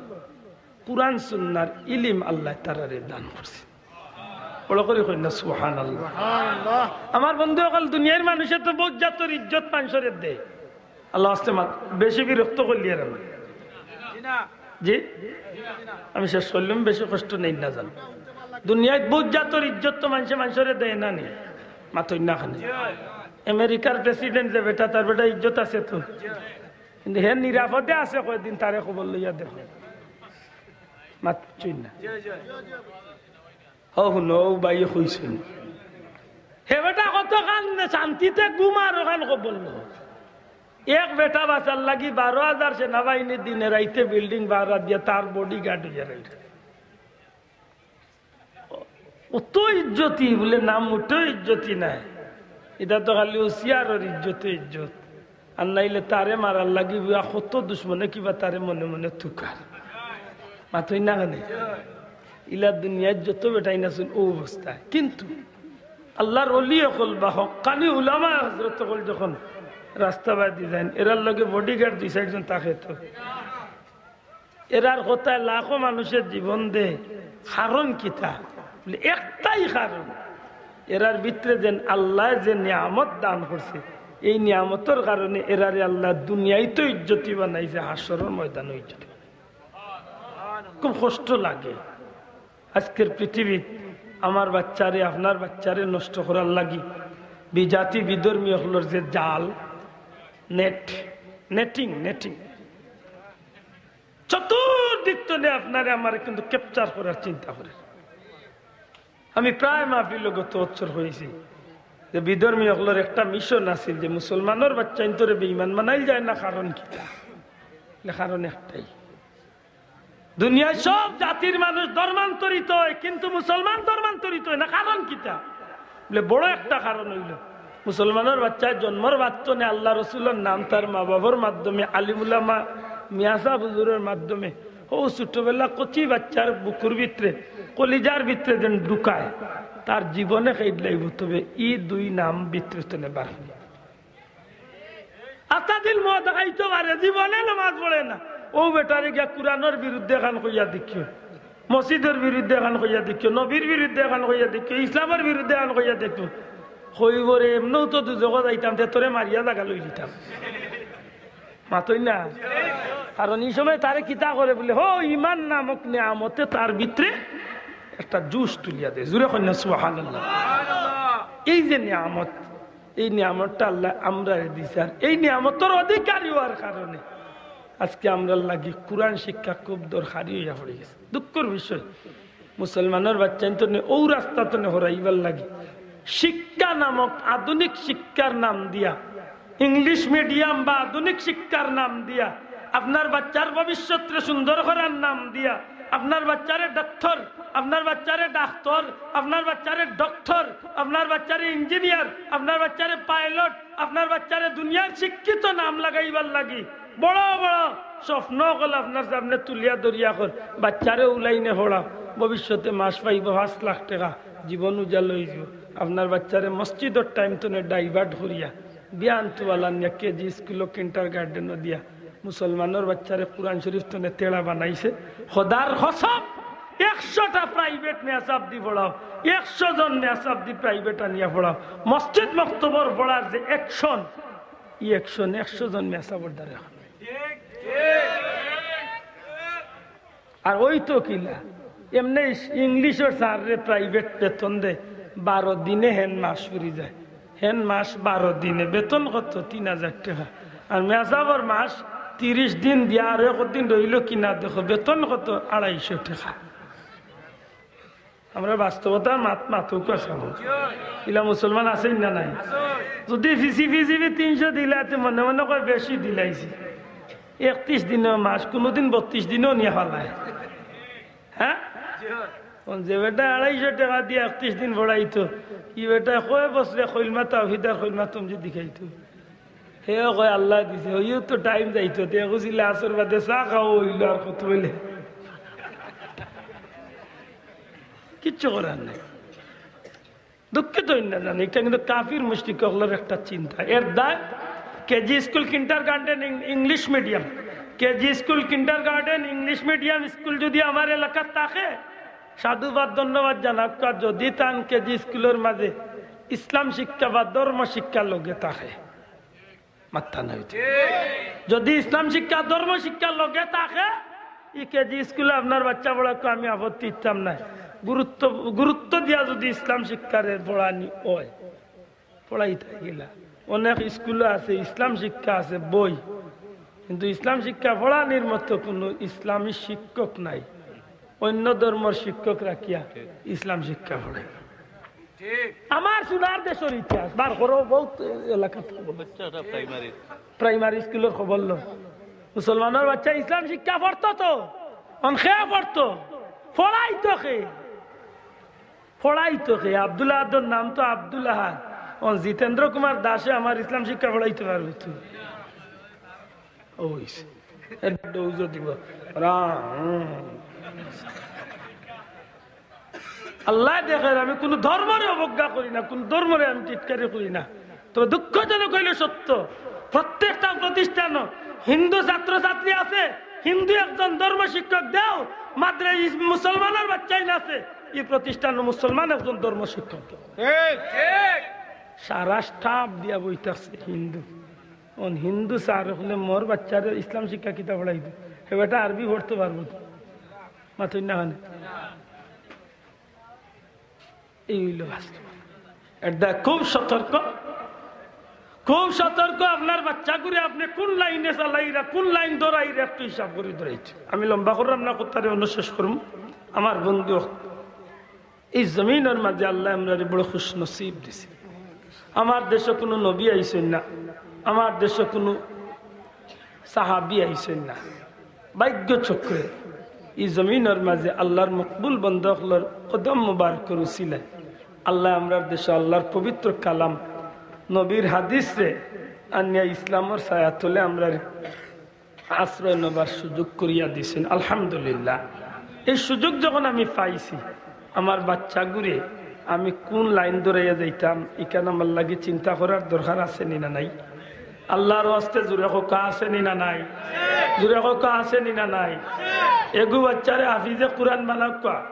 কুরআন সুন্নাহর ইলিম আল্লায় তারারে দান করছে। বড় করি কইন না, সুবহানাল্লাহ। আমার বন্ধু অকল, দুনিয়ার মানুষে তো বউত জাতর ইজ্জত মানষরে দেয়। আল্লাহ আস্তে মাত, বেশি বিরক্ত করলি আর আমি। জি? আমি শেষ করলাম, বেশি কষ্ট নেই না জান। দুনিয়াত বউত জাতর ইজ্জত তো মানষে মানষরে দেয় না নি? মাতইন না খানি। আমেরিকার প্রেসিডেন্ট যে বেটা, তার বেটা ইজ্জত আছে তো। কিন্তু হে নিরাপদে আছে কয়দিন, তারে খবর লইয়া দেখো। মাতছইন না। ও হুনো, ও ভাই কইছইন। হে বেটা, কতখান শান্তিতে ঘুমার, ওখান কবর লো। এক বেটা বাঁচার লাগি বারো হাজার সেনাবাহিনী দিনে রাইতে বিল্ডিং ভাড়া দিয়া তার বডিগার্ড অইয়া রইছে। অত ইজ্জতি বুলে নাম, মোটেও ইজ্জতি নায়। ইটা তো খালি হুঁশিয়ারর ইজ্জতে ইজ্জত। আর নাইলে তারে মারার লাগি বুয়া কত দুশমনে কিবা তারে মনে মনে তুকার। মাতইন না কেনে? ইলা দুনিয়ার যত বেটাইন আছইন ও অবস্থায়। কিন্তু আল্লাহর ওলি অকল বা হক্কানি উলামা হজরত অকল যখন রাস্তাবাদি যাইন, এরার লগে বডিগার্ড দুই চাইরজন থাকে তো। এরার কথায় লাখো মানুষের জীবন দে, কারণ কিতা? বুলে, একটাই কারণ, এরার ভিতরে যেন আল্লায় যে নিয়ামত দান করছে, এই নিয়ামতর কারণে এরারে আল্লায় দুনিয়াইত ইজ্জতি বানাইছে, হাশরর ময়দানও ইজ্জতি বানাইছে। খুব কষ্ট লাগে। আজকের পৃথিবীত আমার বাচ্চারে, আপনার বাচ্চারে নষ্ট করার লাগি বিজাতি বিধর্মী অকলর যে জাল, নেট, নেটিং, নেটিং, চতুর্দিক তনে আপনারে আমারে কিন্তু ক্যাপচার করার চিন্তা করে। আমি প্রায় মাহফিলো গত বছর কইছি যে বিধর্মী অকলর একটা মিশন আছিল যে মুসলমানর বাচ্চাইন্তরে বেঈমান বানাইল যায় না, কারণ কিতা? বুলে, কারণ একটাই, দুনিয়ার সব জাতির মানুষ ধর্মান্তরিত হয়, কিন্তু মুসলমান ধর্মান্তরিত হয় না, কারণ কিতা? বুলে, বড় একটা কারণ অইলো, মুসলমানর বাচ্চায় জন্মর বাদ তনে আল্লাহ রসুলর নাম তার মা বাবার মাধ্যমে, আলিম উলামা, মিয়াসাব হুজুরর মাধ্যমে, ও ছোটবেলা কচি বাচ্চার বুকুর ভিতরে, কলিজার ভিতরে যেন ঢুকায়, তার জীবনে খেদ লাইব। তবে ই দুই নাম ভিতরে তনে বার অইবো। আস্তা দিল মদ খাইতো পারে, জীবনে নামাজ পড়ে না। ও বেটারে গিয়া কুরআনর বিরুদ্ধে এখান কইয়া দেখিও, মসজিদর বিরুদ্ধে এখান কইয়া দেখিও, নবীর বিরুদ্ধে এখান কইয়া দেখিও, ইসলামর বিরুদ্ধে এখান কইয়া দেখিও। কইবো রে, এমনেও তো দুজখো যাইতাম, তে তোরে মারিয়া জাগা লই দিতাম। মাতইন না। কারণ ই সময় তারে কিতা করে বুলে, হো, ইমান নামক নিয়ামতে তার ভিতরে একটা জোশ তুলিয়া দেয়। জুরে কইন না সুবহানাল্লাহ। এই যে নিয়ামত, এই নিয়ামতটা আল্লায় আমরারে দিছে, আর এই নিয়ামতর অধিকারী অওয়ার কারণে আজকে আমরার লাগি কুরআন শিক্ষা খুব দরকারি অইয়া পড়ি গেছে। দুঃখর বিষয়, মুসলমানর বাচ্চাইন্তরে ও রাস্তা তনে হরাইবার লাগি শিক্ষা নামক আধুনিক শিক্ষার নাম দিয়া, ইংলিশ মিডিয়াম বা আধুনিক শিক্ষার নাম দিয়া, আপনার বাচ্চার ভবিষ্যতরে সুন্দর করার নাম দিয়া, আপনার বাচ্চারে ডাক্তার, আপনার বাচ্চারে ডাক্তার, আপনার বাচ্চারে ডক্টর, আপনার বাচ্চারে ইঞ্জিনিয়ার, আপনার বাচ্চারে পাইলট, আপনার বাচ্চারে দুনিয়ার শিক্ষিত নাম লাগাইবার লাগি বড় বড় স্বপ্ন অকল আপনার সামনে তুলিয়া ধরিয়া কর, বাচ্চারে ও লাইনে পড়াও, ভবিষ্যতে মাস পাইবো পাঁচ লাখ টেকা, জীবন উজাল অইযিবো। আপনার বাচ্চারে মসজিদর টাইম তনে ডাইভার্ট করিয়া বিয়ান তুয়ালা নিয়া কেজি স্কুলো, কিন্ডারগার্ডেনো দিয়া মুসলমানর বাচ্চারে কুরআন শরীফ তনে তেড়া বানাইছে। খোদার কসম, একশোটা প্রাইভেট মেসাব দি পড়াও, একশো জন মেসাব দি প্রাইভেট আনিয়া পড়াও, মসজিদ মক্তবর পড়ার যে অ্যাকশন, ই অ্যাকশন একশো জন মেসাবর দ্বারা অয় না। আর অইতো কিলা, এমনে ইস-, ইংলিশর স্যাররে প্রাইভেট বেতন দেয়, বারো দিনে হেন মাস ফুরি যায়। হেন মাস বারো দিনে, বেতন কত? তিন হাজার টেকা। আর মেসাবর মাস তিরিশ দিন দিয়া, আর একদিন রইলো কিনা দেখো, বেতন কত? আড়াইশো টেকা। আমরা বাস্তবতার মাত-, মাতুক আছে। ইলা মুসলমান আছইন না নাই? যদি ফিসি ফিসি বি তিনশো দিলা, তে মনে মনে কয় বেশি দিলাইছি। একত্রিশ দিনর মাস, কুনুদিন বত্রিশ দিনও নিয়া ফালায়। হ্যাঁ? অখন যে বেটা আড়াইশো টেকা দিয়া একত্রিশ দিন পড়াইতো, ই বেটা কয় বছরে খইলমা তাওহিদ আর খইলমা তমজিদ হিকাইতো। হেও কয় আল্লায় দিছে, অইও তো টাইম যাইতো, তে বুঝিলে আসর বাদে চা খাওয়া অইলো আর কত অইলে। কিচ্ছু করার নাই। দুঃখিত অইন না জানি, ইটা কিন্তু কাফির মুশরিক অকলর একটা চিন্তা। এর দায় কেজি স্কুল, কিন্ডারগার্ডেন, ইং-, English medium, KG school, kindergarten, English medium school যদি আমার এলাকাত থাকে, সাধুবাদ, ধন্যবাদ জানাউক্কা, যদি তান কেজি স্কুলর মাঝে ইসলাম শিক্ষা বা ধর্ম শিক্ষা লগে থাকে। মাত্তা নাই। যদি ইসলাম শিক্ষা, ধর্ম শিক্ষা লগে থাকে, ই কেজি স্কুলে আপনার বাচ্চা পড়াউক্কা, আমি আপত্তি দিতাম নায়। গুরুত্ব, গুরুত্ব দিয়া যদি ইসলাম শিক্ষারে পড়ানি অয়, পড়াইতা গিলা। অনেক স্কুলো আছে, ইসলাম শিক্ষা আছে বই, কিন্তু ইসলাম শিক্ষা পড়ানির মতো কুনু ইসলামী শিক্ষক নাই। অন্য ধর্মর শিক্ষক রাখিয়া ইসলাম শিক্ষা পড়াই। আমার সোনার দেশর ইতিহাস বার করো, বহুত এলাকাত খবর। প্রাইমারি স্কুলর খবর লো, মুসলমানর বাচ্চা ইসলাম শিক্ষা পড়তো তো, অন কে পড়তো, পড়াইতো কে, পড়াইতো কে। আব্দুল আহাদর নাম তো আব্দুল আহাদ, অন জিতেন্দ্র কুমার দাসে আমার ইসলাম শিক্ষা পড়াইতে পারবে তুই? ওই এর ডৌজো দিব। রাম। আল্লাহ দেখের, আমি কোনো ধর্মরে অবজ্ঞা করি না, কোনো ধর্মরে আমি টিটকারি করি না। তবে দুঃখজনক হইল সত্য, প্রত্যেকটা প্রতিষ্ঠানও হিন্দু ছাত্রছাত্রী আছে, হিন্দু একজন ধর্ম শিক্ষক দেও, মাদ্রাসা মুসলমানের বাচ্চাই না আছে, এই প্রতিষ্ঠানও মুসলমান একজন ধর্ম শিক্ষক দেও। সারা স্টাফ দিয়া বইতাছে হিন্দু। অন হিন্দু স্যার হলে মোর বাচ্চারে ইসলাম শিক্ষা কিতা পড়াইতো? হে বেটা আরবি পড়তে পারবো তো? মাতইন না কেনে? এই হইল বাস্তব। এটা খুব সতর্ক, খুব সতর্ক। আপনার বাচ্চাগুরে আপনি কোন লাইনে চালাইরা, কোন লাইন ধরাইরা, একটু হিসাব করি ধরাইছে। আমি লম্বা করলাম না, কথারে অনুশেষ করুম। আমার বন্ধু, এই জমিনর মাঝে আল্লাহ আমরারে বড় খুশনসিব দিছে। আমার দেশো কোনো নবী আইছইন না, আমার দেশো কোনো সাহাবী আইছইন না। ভাগ্য চক্রে এই জমিনর মাঝে আল্লাহর মকবুল বন্দা অকলর কদম মুবারকর উসিলায় আল্লাহ আমরার দেশো আল্লাহর পবিত্র কালাম, নবীর হাদিসরে আনিয়া ইসলামর ছায়া তলে আমরার আশ্রয় নেবার সুযোগ করিয়া দিছেন, আলহামদুলিল্লাহ। এই সুযোগ যখন আমি পাইছি, আমার বাচ্চাগুরে আমি কোন লাইন ধরাইয়া যাইতাম, ইখান আমার লাগি চিন্তা করার দরকার আছে নি না নাই? আল্লাহর ওয়াস্তে জুরে কউক্কা আছে নি না নাই? জুরে কউক্কা আছে নি না নাই? এগু বাচ্চারে হাফিজে কুরআন বানাউক্কা,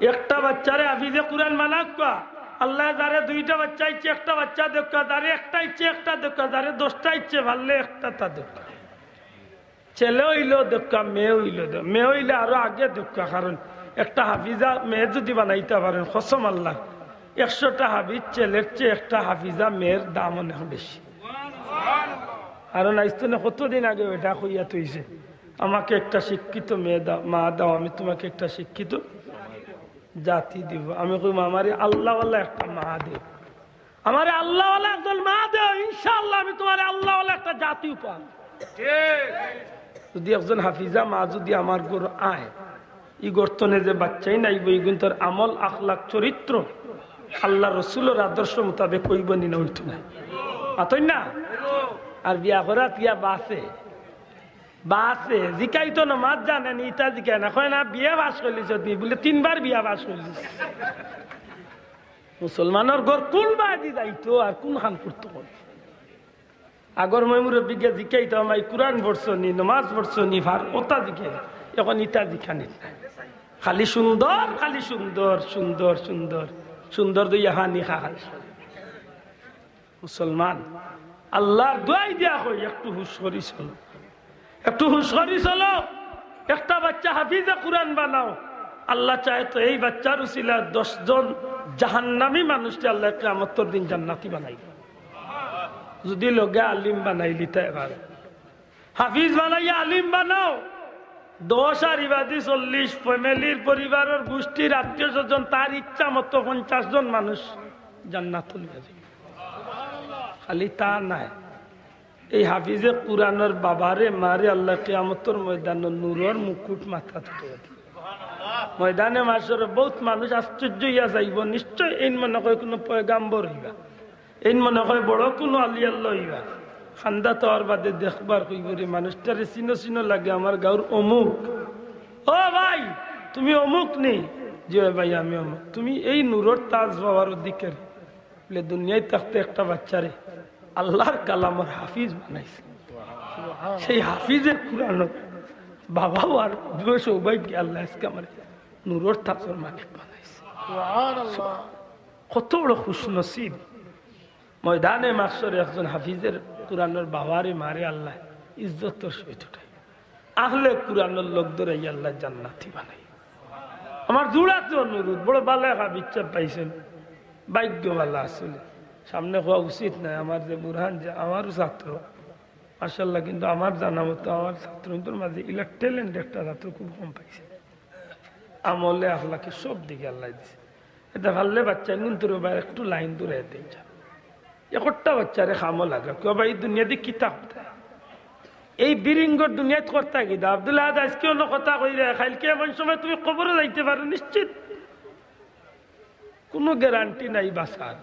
একটা বাচ্চারে হাফিজে কুরআন বানাউক্কা। আল্লাহ যারে দুইটা বাচ্চা ইচ্ছে একটা বাচ্চা দেউক্কা, যারে একটা ইচ্ছে একটা দেউক্কা, যারে দশটা ইচ্ছে পারলে একটা তা দেউক্কা। ছেলে অইলেও দেউক্কা, মেয়ে অইলেও দেউক্কা। মেয়ে অইলে আরো আগে দেউক্কা, কারণ একটা হাফিজা মেয়ে যদি বানাইতা পারেন, কসম আল্লাহ, একশোটা হাফিজ ছেলের চেয়ে একটা হাফিজা মেয়ের দাম অনেক বেশি। কারণ আইজ তনে কতদিন আগে এটা কইয়া থইছে, "আমাকে একটা শিক্ষিত মেয়ে দাও, মা দাও, আমি তোমাকে একটা শিক্ষিত জাতি দিব।" আমি কই, "আমারে আল্লাহওয়ালা একটা মা দেও।" আমারে আল্লাহওয়ালা একজন মা দেও, ইনশাআল্লাহ আমি তোমারে আল্লাহওয়ালা একটা জাতি উপহার। যদি একজন হাফিজা মা যদি আমার ঘরো আয়, ই ঘর তনে যে বাচ্চাইন আইবো, ইগুইন্তর আমল, আখলাক, চরিত্র আল্লাহ রসুলর আদর্শ মোতাবেক অইবো নি না অইতো না? মাতইন না? আর বিয়া করাত গিয়া বাসে, বাসে জিকাইতো নমাজ জানে নি, ইতা জিকায় না, কয় না বিয়া পাস করলিছ নি, বুলে তিনবার বিয়া পাস করলিছ। মুসলমানর ঘর কুন বায়দি যাইতো আর কুনখান করতো কই? আগর ময় মুরব্বিগে জিকাইতাম, "ভাই, কুরআন পড়ছো নি, নমাজ পড়ছো নি?" ফার ওতা জিকাই, এখন ইতা জিকানি। খালি সুন্দর, খালি সুন্দর, সুন্দর, সুন্দর, সুন্দর দুই হানি খা খালি। মুসলমান, আল্লাহর দোয়াই দিয়া কই, একটু হুশ করি চলো। একটু হুশ করি চলো। একটা বাচ্চা হাফিজে কুরআন বানাও। আল্লাহ চায় তো এই বাচ্চার উসিলা দশ জন জাহান্নামী মানুষরে আল্লাহ কিয়ামতর দিন জান্নাতি বানাইবা। যদি লগে আলিম বানাইলিতা এবার। হাফিজ বানাইয়া আলিম বানাও। দশ আর ইবাদি চল্লিশ, ফ্যামিলির, পরিবারর, গোষ্ঠীর, আত্মীয় স্বজন, তার ইচ্ছা মতো পঞ্চাশ জন মানুষ জান্নাতুল বাড়ি। খালি তা নায়, এই হাফিজে কুরআনর বাবারে মারে আল্লাহ কিয়ামতর ময়দানো নূরর মুকুট মাথাত দিয়া দিবা। ময়দানে মাশরে বউত মানুষ আশ্চর্য অইয়া যাইবো, নিশ্চয় এইন মনে কয় কুনু পয়গাম্বর অইবা, এইন মনে কয় বড় কুনু আলি আল্লাহ অইবা। খান্দাত আওয়ার বাদে দেখবার কইবো, "রে, মানুষটারে চিনো চিনো লাগে, আমার গাঁওর অমুক।" "ও ভাই, তুমি অমুক নি?" "জি অয় ভাই, আমি অমুক।" "তুমি এই নূরর তাজ পাওয়ার অধিকারী।" বুলে, দুনিয়াত থাকতে একটা বাচ্চারে আল্লাহর কালামর হাফিজ বানাইছে। সেই হাফিজে কুরআনর বাবা অওয়ার দুই সৌভাগ্য আল্লাহ আজকে আমারে নূরর তাজর মালিক বানাইছে। সুবহানাল্লাহ। কত বড় খুশনসিব। ময়দানে মাশরে একজন হাফিজে কুরআনর বাবারে মারে আল্লাহ ইজ্জতর সহিত উঠাই। আহলে কুরআনর লোক ধরে আল্লাহ জান্নাতি বানাই। আমার জোড়াতে অনুরোধ, বড় ভালা এক হাফিজ সাব পাইছেন, ভাগ্য ভালা আসলে। সামনে কওয়া উচিত নায়, আমার যে বুরহান, যে আমারও ছাত্র, মাশাআল্লাহ, কিন্তু আমার জানা মতো আমার ছাত্রদের মাঝে ইলা talent একটা ছাত্র খুব কম পাইছে। আমলে আখলাকে সব দিকে আল্লায় দিছে। এটা পারলে বাচ্চাইনগুনতরে বা একটু লাইন দূরে দিন। একটা বাচ্চারে কামো লাগা, কেউ বা ই দুনিয়াদি কিতা করতা? এই বিরিঙ্গর দুনিয়াত করতা কিতা? আব্দুল আহাদ, আইজকে অন্য কথা কইরা, কাইলকে এমন সময় তুমি কবরো যাইতে পারো নিশ্চিত, কুনু গ্যারান্টি নাই বাঁচার।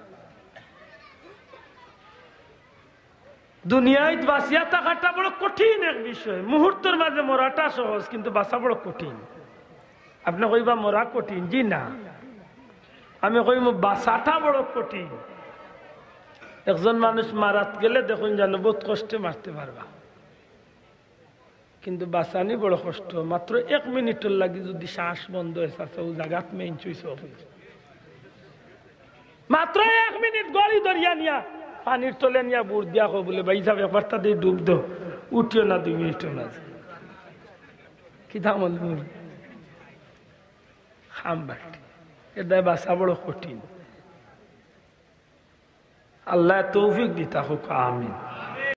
দুনিয়াত বাঁচিয়া থাকাটা বড় কঠিন এক বিষয়। মুহূর্তর মাঝে মরাটা সহজ, কিন্তু বাঁচা বড় কঠিন। আপনে কইবা মরা কঠিন, জি না, আমি কইমু বাঁচাটা বড় কঠিন। একজন মানুষ মারাত গেলে দেখইন জানো বহুত কষ্টে মারতে পারবা, কিন্তু বাঁচানি বড় কষ্ট। মাত্র এক মিনিটর লাগি যদি শ্বাস বন্ধ অয়, চাচা, অউ জাগাত মেইন সুইচ অফ অইছে। মাত্র এক মিনিট ঘড়ি ধরিয়া নিয়া পানির তলে নিয়া বুড় দিয়া কও বুলে, "ভাইসাব, একবার তাতে ডুব দেও, উঠিও না দুই মিনিটর মাঝে।" কিতা মনে মনে? খাম বাটি। এর দায় বাঁচা বড় কঠিন। আল্লায় তৌফিক দিতা হউক, আমিন।